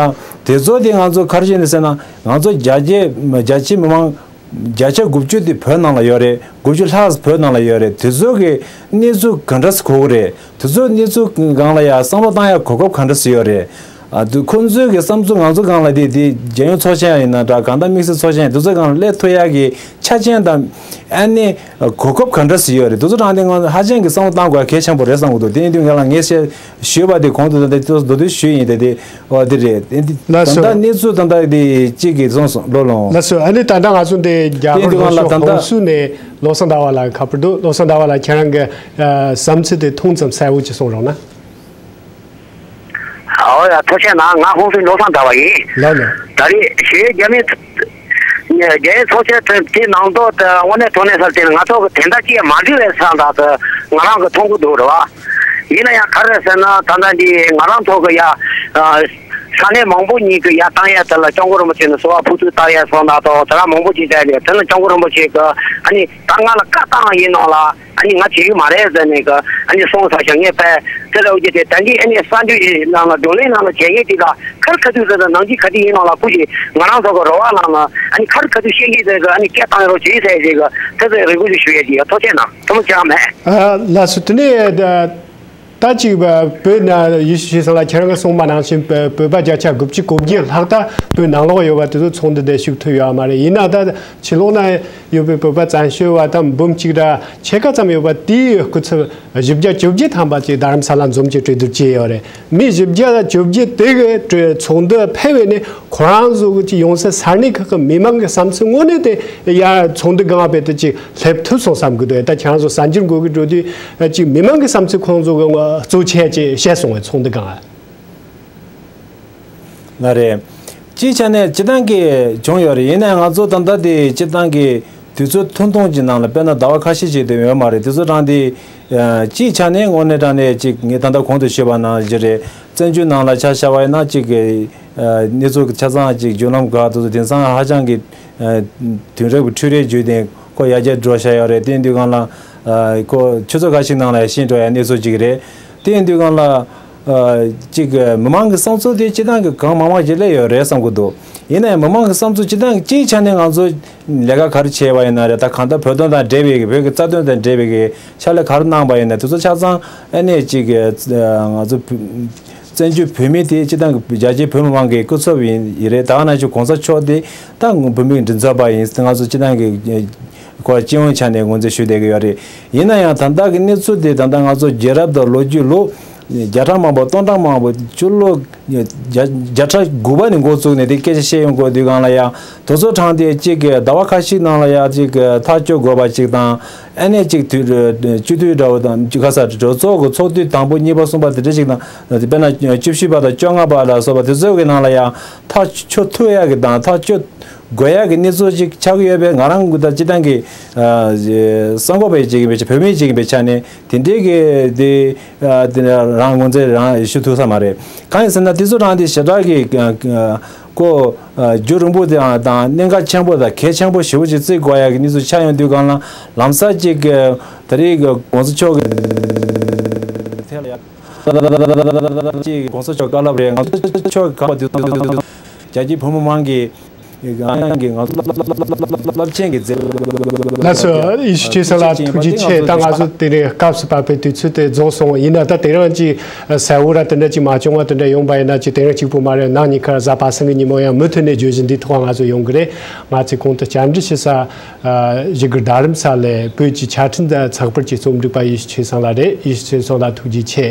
དེ་ཚོ་དེ་ང་ཚོ་ག་རེ་བྱས་ནས་ཟེར་ན། ང་ཚོ་རྒྱ་ཆེ་རྒྱ་ཆེ་མི་མང་བརྒྱ་ཆ་དགུ་བཅུ་དེ་བོད་ནང་ལ་ཡོད་རེད། དགུ་བཅུ་ལྷག་བོད་ནང་ལ་ཡོད་རེད། དེ་ཚོ་གི་གནས་ཚུལ་ག་འདྲ་སེ་གོ་གི་རེད། དེ་ཚོ་གནས་ཚུལ་སྒང་ལ་ཡ་བསམ་བློ་བཏང་ཡ་གོ་སྐབས་ག་འདྲ་སེ་ཡོད་རེད། ཨ་དེ་ཁོང་ཚོའི་གི་བསམ་ཚུལ་ང་ཚོ་སྒང་ལ་དེ་དེ་རྒྱལ་ཡོངས་ཚོགས་ཆེན་ཡིན་ན་འདྲ། གང་ལྟར་དམིགས་བསལ་ཚོགས་ཆེན་དེ་ཚོ་སྒང་ལ་སླེབས་ཐུབ་ཡ་གི་ཆ་རྐྱེན་དང་ཨ་ནི་གོ་སྐབས་ག་འདྲ་སེ་ཡོད་རེད། དེ་ཚོ་དྲངས་ཏེ་ང་ཧ་ཅང་གི་བསམ་བློ་བཏང་དགོས་ཡ་གལ་ཆེན་པོ་རེད་བསམ་གི་འདུག་དེ་ཡིན་དུས་ང་ལ་ངས་བཤད་ཞུས་པ་དེ་གོང་དུ་ད་ལྟ་མདོར་བསྡུས་ཞུས་ཡིན། ད་དེ་ཨོ་དེ་རེད། དེ་འདི་ད་ལྟ་གནས་ཚུལ་ད་ལྟ་དེ་གཅིག་གི་སོང་སོང་ལོ་ལོང་། ལགས་སོ། ཨ་ནི་ད་ལྟ་ང་ཚོ་འདི་རྒྱ་གར་ལྷོ་ཕྱོགས་ཧོང་སུ་ནས་བློ་བཟང་ཟླ་བ་ལགས་ཁ་པར་འདུག་བློ་བཟང་ཟླ་བ་ལགས། ཁྱེད་རང་གི་ཨ་བསམ་ཚུལ་དེ་ཐུང་ཙམ་གསལ་བོ་ཅིག་གསུང་རོགས་གནང་། ཨོ་ཡ། ཐུགས་རྗེ་གནང་། ང་ཧོང་སུའི་བློ་བཟང་ཟླ་བ་ཡིན། ལགས་ལགས། ད་རེས་གཞི་རྒྱ་མི་རྒྱལ་ཡོངས་ཚོགས་ཆེན་དེ་དེ་ནང་ཐོག་དེ་དངོས་གནས་དྲང་གནས་ཟེར་དེ་ང་ཚོ་གི་དོན་དག་ཅིག་མ་འགྲིག་པའི་ས་འདྲ་དེ་ང་རང་གི་མཐོང་གི་འདུག་རེད་བ། ཡིན་ན་ཡང་ག་རེ་ཟེར་ན། ད་ལྟ་འདི་ང་རང་ཚོ་གི་ཡ་ས་གནས་མང་པོ་ཉིད་ཀྱི་ཡ་བཏང་ཡ་དེ་ལ་སྐྱབས་མགོན་རིན་པོ་ཆེ་ནས་གསོལ་བ་ཕུར་ཚུགས་བཏབ་ཡ་སོགས་འདྲ་དང་དེ་འདྲ་མང་པོ་ཅིག་བྱས་ནས། དེ་ནས་སྐྱབས་མགོན་རིན་པོ་ཆེ་གི་ཨ་ནི་ད་ང་ལ་བཀའ་བཏང་ཡིན་ནོ་ལ། ཨ་ནི་ང་བྱེད་ཀྱི་མ་རེད་ཟེར་ནས་གི་ཨ་ནི་གསུངས་ས་ཞག་ངས་པས་དེ་ལ་འོ་ཅེ་དེ་ད་གིན་ཨ་ནི་གསར་འགྱུར་ནང་ལ་བགྲོ་གླེང་ནང་ལ་བྱེད་མཁན་དེ་ག་ཁར་ཁ་ཐུག་ཟེར་ད་ནང་གི་ག་དེ་ཡིན་ནང་ལ་ཁུ་ཞིག་ང་རང་ཚོ་གི་རོ་བ་ནང་ལ་ཨ་ནི་ཁར་ཁ་ཐུག་བཤད་མཁན་ཟེར་གི་ཨ་ནི་སྐད་བཏང་རོགས་བྱེད་ཟེར་ཞིག་གི་དེ་ཚོའི་རེ་སྐུལ་ཞིག་ཞུ་ཡས་ཀྱི་ཡོད། ཐུགས་རྗེ་གནང་། ཐུགས་མ་ཆགས་མེད། ལགས་སོ། དེ་ནས་ད་ཅིག་བོད་ནང་ཡུལ་ཤུལ་ཤེས་སོང་ལ་ཁྱེད་རང་གི་གསུངས་པ་ནང་བཞིན་བོད་པ་བརྒྱ་ཆ་དགུ་བཅུ་གོ་བརྒྱད་ལྷག་ད་བོད་ནང་ལོགས་ཡོད་པ་དེ་ཚོ་ཚོགས་འདུ་དེ་ཞུགས་ཐུབ་ཡོད་མ་རེད། ཡིན་ན་ད་ཕྱི་ལོགས་ན་ཡོད་པའི་བོད་པ་བཙན་བྱོལ་བ་དང་འབུམ་གཅིག་དང་ཕྱེད་ཀ་ཙམ་ཡོད་པ་དེའི་སྐུ་ཚབ་བཞི་བརྒྱ་བཅོ་བརྒྱད་ཐམ་པ་ཅིག་རྡ་རམ་ས་ལ་འཛོམས་ཀྱི་གྲོས་བསྡུར་བྱས་ཡོད་རེད། མི་བཞི་བརྒྱ་བཅོ་བརྒྱད་དེ་གི་གྲོས་ཚོགས་འདུ་ཕེབས་པ་ནས་ཁོ་རང་ཚོ་གི་ཅིག་ཡོང་སའི་ས་གནས་ཁག་གི་མི་མང་གི་བསམ་ཚུལ་དངོས་གནས་དེ་ཡར་ཚོགས་འདུ་སྒང་བས་དེ་ཅིག་སླེབས་ཐུབ་སོང་བསམ་གི་འདུག་ད་ཁྱེད་རང་ཚོ་གསར་འགྱུར་འགོད་གི་འགྲོ་དུས་ཅིག་མི་མང་གི་བསམ་ཚུལ་ཁོང་ཚོ་གི་གཙོ་ཆེ་ཅིག་བཤད་སོང་བས་ཚོགས་འདུ་སྒང་། ལགས་རེད། སྤྱིའི་ཆ་ནས་སྤྱིར་བཏང་གི་བྱུང་ཡོད་རེད། ཡིན་ནའང་ང་ཚོ་ད་ལྟ་དེ་སྤྱིར་བཏང་གི་དུས་ཚོད་ཐུང་ཐུང་གི་ནང་ལ་དཔེར་ན་ཟླ་བ་ཁ་ཤས་ཤིག་དེ་ཡོད་མ་རེད། དུས་ཚོད་དྲངས་ཏེ་ཨ་སྤྱིའི་ཆ་ནས་དངོས་གནས་དྲང་གནས་ཅིག་ངས་ད་ལྟ་གོང་དུ་ཞུས་པ་ནང་བཞིན་རེད། བཙན་བྱོལ་ནང་ལ་ཆ་བཞག་པ་ཡིན་ན་ཅིག་གི་ཨ་གནས་ཚུལ་ཆ་ཚང་ཅིག་བརྒྱུད་ལམ་ཁག་དེ་ཚོ་དེང་སང་ཧ་ཅང་གི་ཨ་དུས་རབས་ཀྱི་འཕྲུལ་རེ་བརྒྱུད་དེ་ཁོ་ཡར་རྒྱས་འགྲོ་བཞག་ཡོད་རེད། དེ་ཡིན་དུས་སྒང་ལ་ཨ་ཁོ་ཆུ་ཚོད་ཁ་ཤས་ནང་ལ་ཡར་ཕྱིན་འགྲོ་ཡ་གནས་ཚུལ་ཅིག་རེད། དེ་ཡིན་དུས་སྒང་ལ་ཨ་ཅིག་མི་མང་གི་བསམ་ཚུལ་དེ་སྤྱིར་བཏང་གི་གང་མང་མང་ཞིག་སླེབས་ཡོད་རེད་བསམ་གི་འདུག་ཡིན་ནའང་མི་མང་གི་བསམ་ཚུལ་སྤྱིར་བཏང་གི་སྤྱིའི་ཆ་ནས་ང་ཚོ་ལས་ཀ་ག་རེ་བྱས་པ་ཡིན་ན་རེད། ད་གང་ལྟར་བོད་དོན་དང་འབྲེལ་བའི་གི་བོད་ཀྱི་རྩ་དོན་དང་འབྲེལ་བའི་གི་ཕྱག་ལས་ག་རེ་གནང་པ་ཡིན་ན་དེ་ཚོ་ཆ་ཚང་ཨ་ནི་ཅིག་ཨ་ང་ཚོ་བཙན་བྱོལ་བོད་མི་དེ་སྤྱིར་བཏང་གི་རྒྱ་ཆེའི་བོད་མི་མང་གི་སྐུ་ཚབ་ཡིན་ཡིན་རེད། ད་ག་ནང་བཞིན་གོང་ས་མཆོག་དེ་ད་བོད་མིའི་མགྲིན་ཚབ་པ་ཡིན། ང་ཚོ་སྤྱིར་བཏང་གི་ཁོ་སྤྱི་ཡོངས་ཆ་ནས་ངོས་འཛིན་ཞུ་བསྡད་ཀྱི་ཡོད་རེད། ཡིན་ན་ཡང་ད་ལྟ་གི་གནས་ཚུལ་དེ་ད་ལྟ་ང་ཚོ་རྒྱལ་རབས་དང་ལོ་རྒྱུས་ལོ་བརྒྱ་ཕྲག་མང་པོ་སྟོང་ཕྲག་མང་པོ་སྤྱི་ལོ་བརྒྱ་བརྒྱ་ཕྲག་དགུ་པ་ནས་འགོ་བཙུགས་ནས་དེ་སྐད་ཆ་བཤད་ཡོང་དགོས་དུས་སྒང་ལ་ཡང་དེ་ཚོ་དྲངས་ཏེ་གཅིག་གི་ཟླ་བ་ཁ་ཤས་ནང་ལ་ཡང་གཅིག་གི་ཐག་གཅོད་དགོས་པ་གཅིག་དང་། ཨ་ནེ་གཅིག་དུས་སྤྱི་འཐུས་འདྲ་བོ་དང་ག་ས་གྲོས་ཚོགས་ཀྱི་ཚོགས་དུས་དང་པོ་གཉིས་པ་གསུམ་པ་དེ་འདྲ་ཞིག་དང་། དཔེར་ན་བཅུ་བཞི་པ་དང་བཅོ་ལྔ་པ་ལ་སོགས་པ་དེ་ཚོ་གི་ནང་ལ་ཡང་ཐག་གཅོད་ཐུབ་ཡག་གི་དང་ཐག་གཅོད་དགོས་ཡག་གི་གནས་ཚུལ་ཅིག་ཆགས་ཀྱི་ཡོད་པས། ང་རང་གི་ད་སྤྱིར་བཏང་གི་ཨ་གསར་འགོད་པ་ཅིག་ཡིན་པའི་ཆ་བོད་མི་ཅིག་ཡིན་པའི་ཆ་ནས་དེ་འདྲའི་གི་དེ་ཨ་དེ་རང་ངོས་འཛིན་རང་ཞུ་ཐུབ་ས་མ་རེད། གང་ཡིན་ཟེར་ན་དེ་ཚོ་རང་དེ་ཞེ་དྲག་གི་ཨ་ཨ་ཁོ་ཨ་རྒྱུན་རིང་པོ་དེ་དང་གནད་འགག་ཆེན་པོ་དང་གལ་ཆེན་པོ་ཞེ་པོ་ཅིག་བརྩི་དགོས་ཡག་གི་གནས་ཚུལ་ཆགས་ཡོང་དུས་སྒང་ལ་ལམ་སང་ཅིག་གི་ད་རེས་གི་གོང་ས་མཆོག་གི་ཐད་ལ་ཡ། ཅིག་གོང་ས་མཆོག་བཀའ་སློབ་རེད། ང་ཚོ་ཆོས་ག་པ་དེ་ཚོ་ རྒྱ་ཆེའི་བུ་མོ་མང་གིས་ང་ཚོ་རླབས་ཆེན་གྱི་མཛད། ལགས་སོ། ཡེ་ཤེས་ཆོས་བཟང་ལགས་ཐུགས་རྗེ་ཆེ། ད་ང་ཚོ་དེ་རིང་སྐབས་སུ་བབས་པའི་དུས་ཚོད་དེ་རྫོགས་སོང་བ་ཡིན་ན། ད་དེ་རིང་ཅིག་གསལ་བོ་ར་དེ་འདྲ་ཅིག་མ་བྱུང་བ་དེ་འདྲ་ཡོང་པ་ཡིན་ན། ཅིག་དེ་རིང་གཅིག་པུ་མ་རེད། གནངས་ཉིན་ཁ་གཟའ་པ་སངས་ཀྱི་ཉིན་མོ་ཡང་མུ་མཐུད་ནས་བརྗོད་གཞི་འདིའི་ཐོག་ང་ཚོ་ཡོང་གི་རེད། ང་ཚོས་གོང་དུ་བཅར་འདྲི་ཞུ་ས་ཨ་བཞུགས་སྒར་རྡ་རམ་ས་ལའི་བོད་ཀྱི་ཆ་འཕྲིན་དང་ཚགས་པར་གྱི་རྩོམ་སྒྲིག་པ་ཡེ་ཤེས་ཆོས་བཟང་ལགས་རེད། ཡེ་ཤེས་ཆོས་བཟང་ལགས་ཐུགས་རྗེ་ཆེ།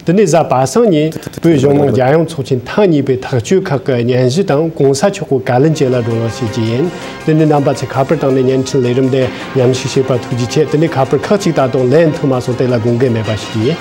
དེ་ནས་གཟའ་པ་སངས་ཉིན་བོད་གཞུང་ནང་རྒྱལ་ཡོངས་ཚོགས་ཆེན་ཐེངས་གཉིས་པའི་ཐག་གཅོད་ཁག་གི་སྙན་ཞུ་དང་གོང་ས་མཆོག་གི་བཀའ་ལན་བཅས་ལ་བགྲོ་གླེང་བྱེད་ཀྱི་ཡིན། དེ་ནས་རྣམ་པ་ཚོས་ཁ་པར་བཏང་ནས་བརྙན་འཕྲིན་ལས་རིམ་དེ་མཉམ་ཞུགས་བྱས་པར་ཐུགས་རྗེ་ཆེ། དེ་ནས་ཁ་པར་ཁག་ཅིག་ད་དུང་ལེན་ཐུབ་མ་སོང་། དེ་ལ་དགོངས་འགལ་མེད་པ་ཞུ་རྒྱུ་ཡིན།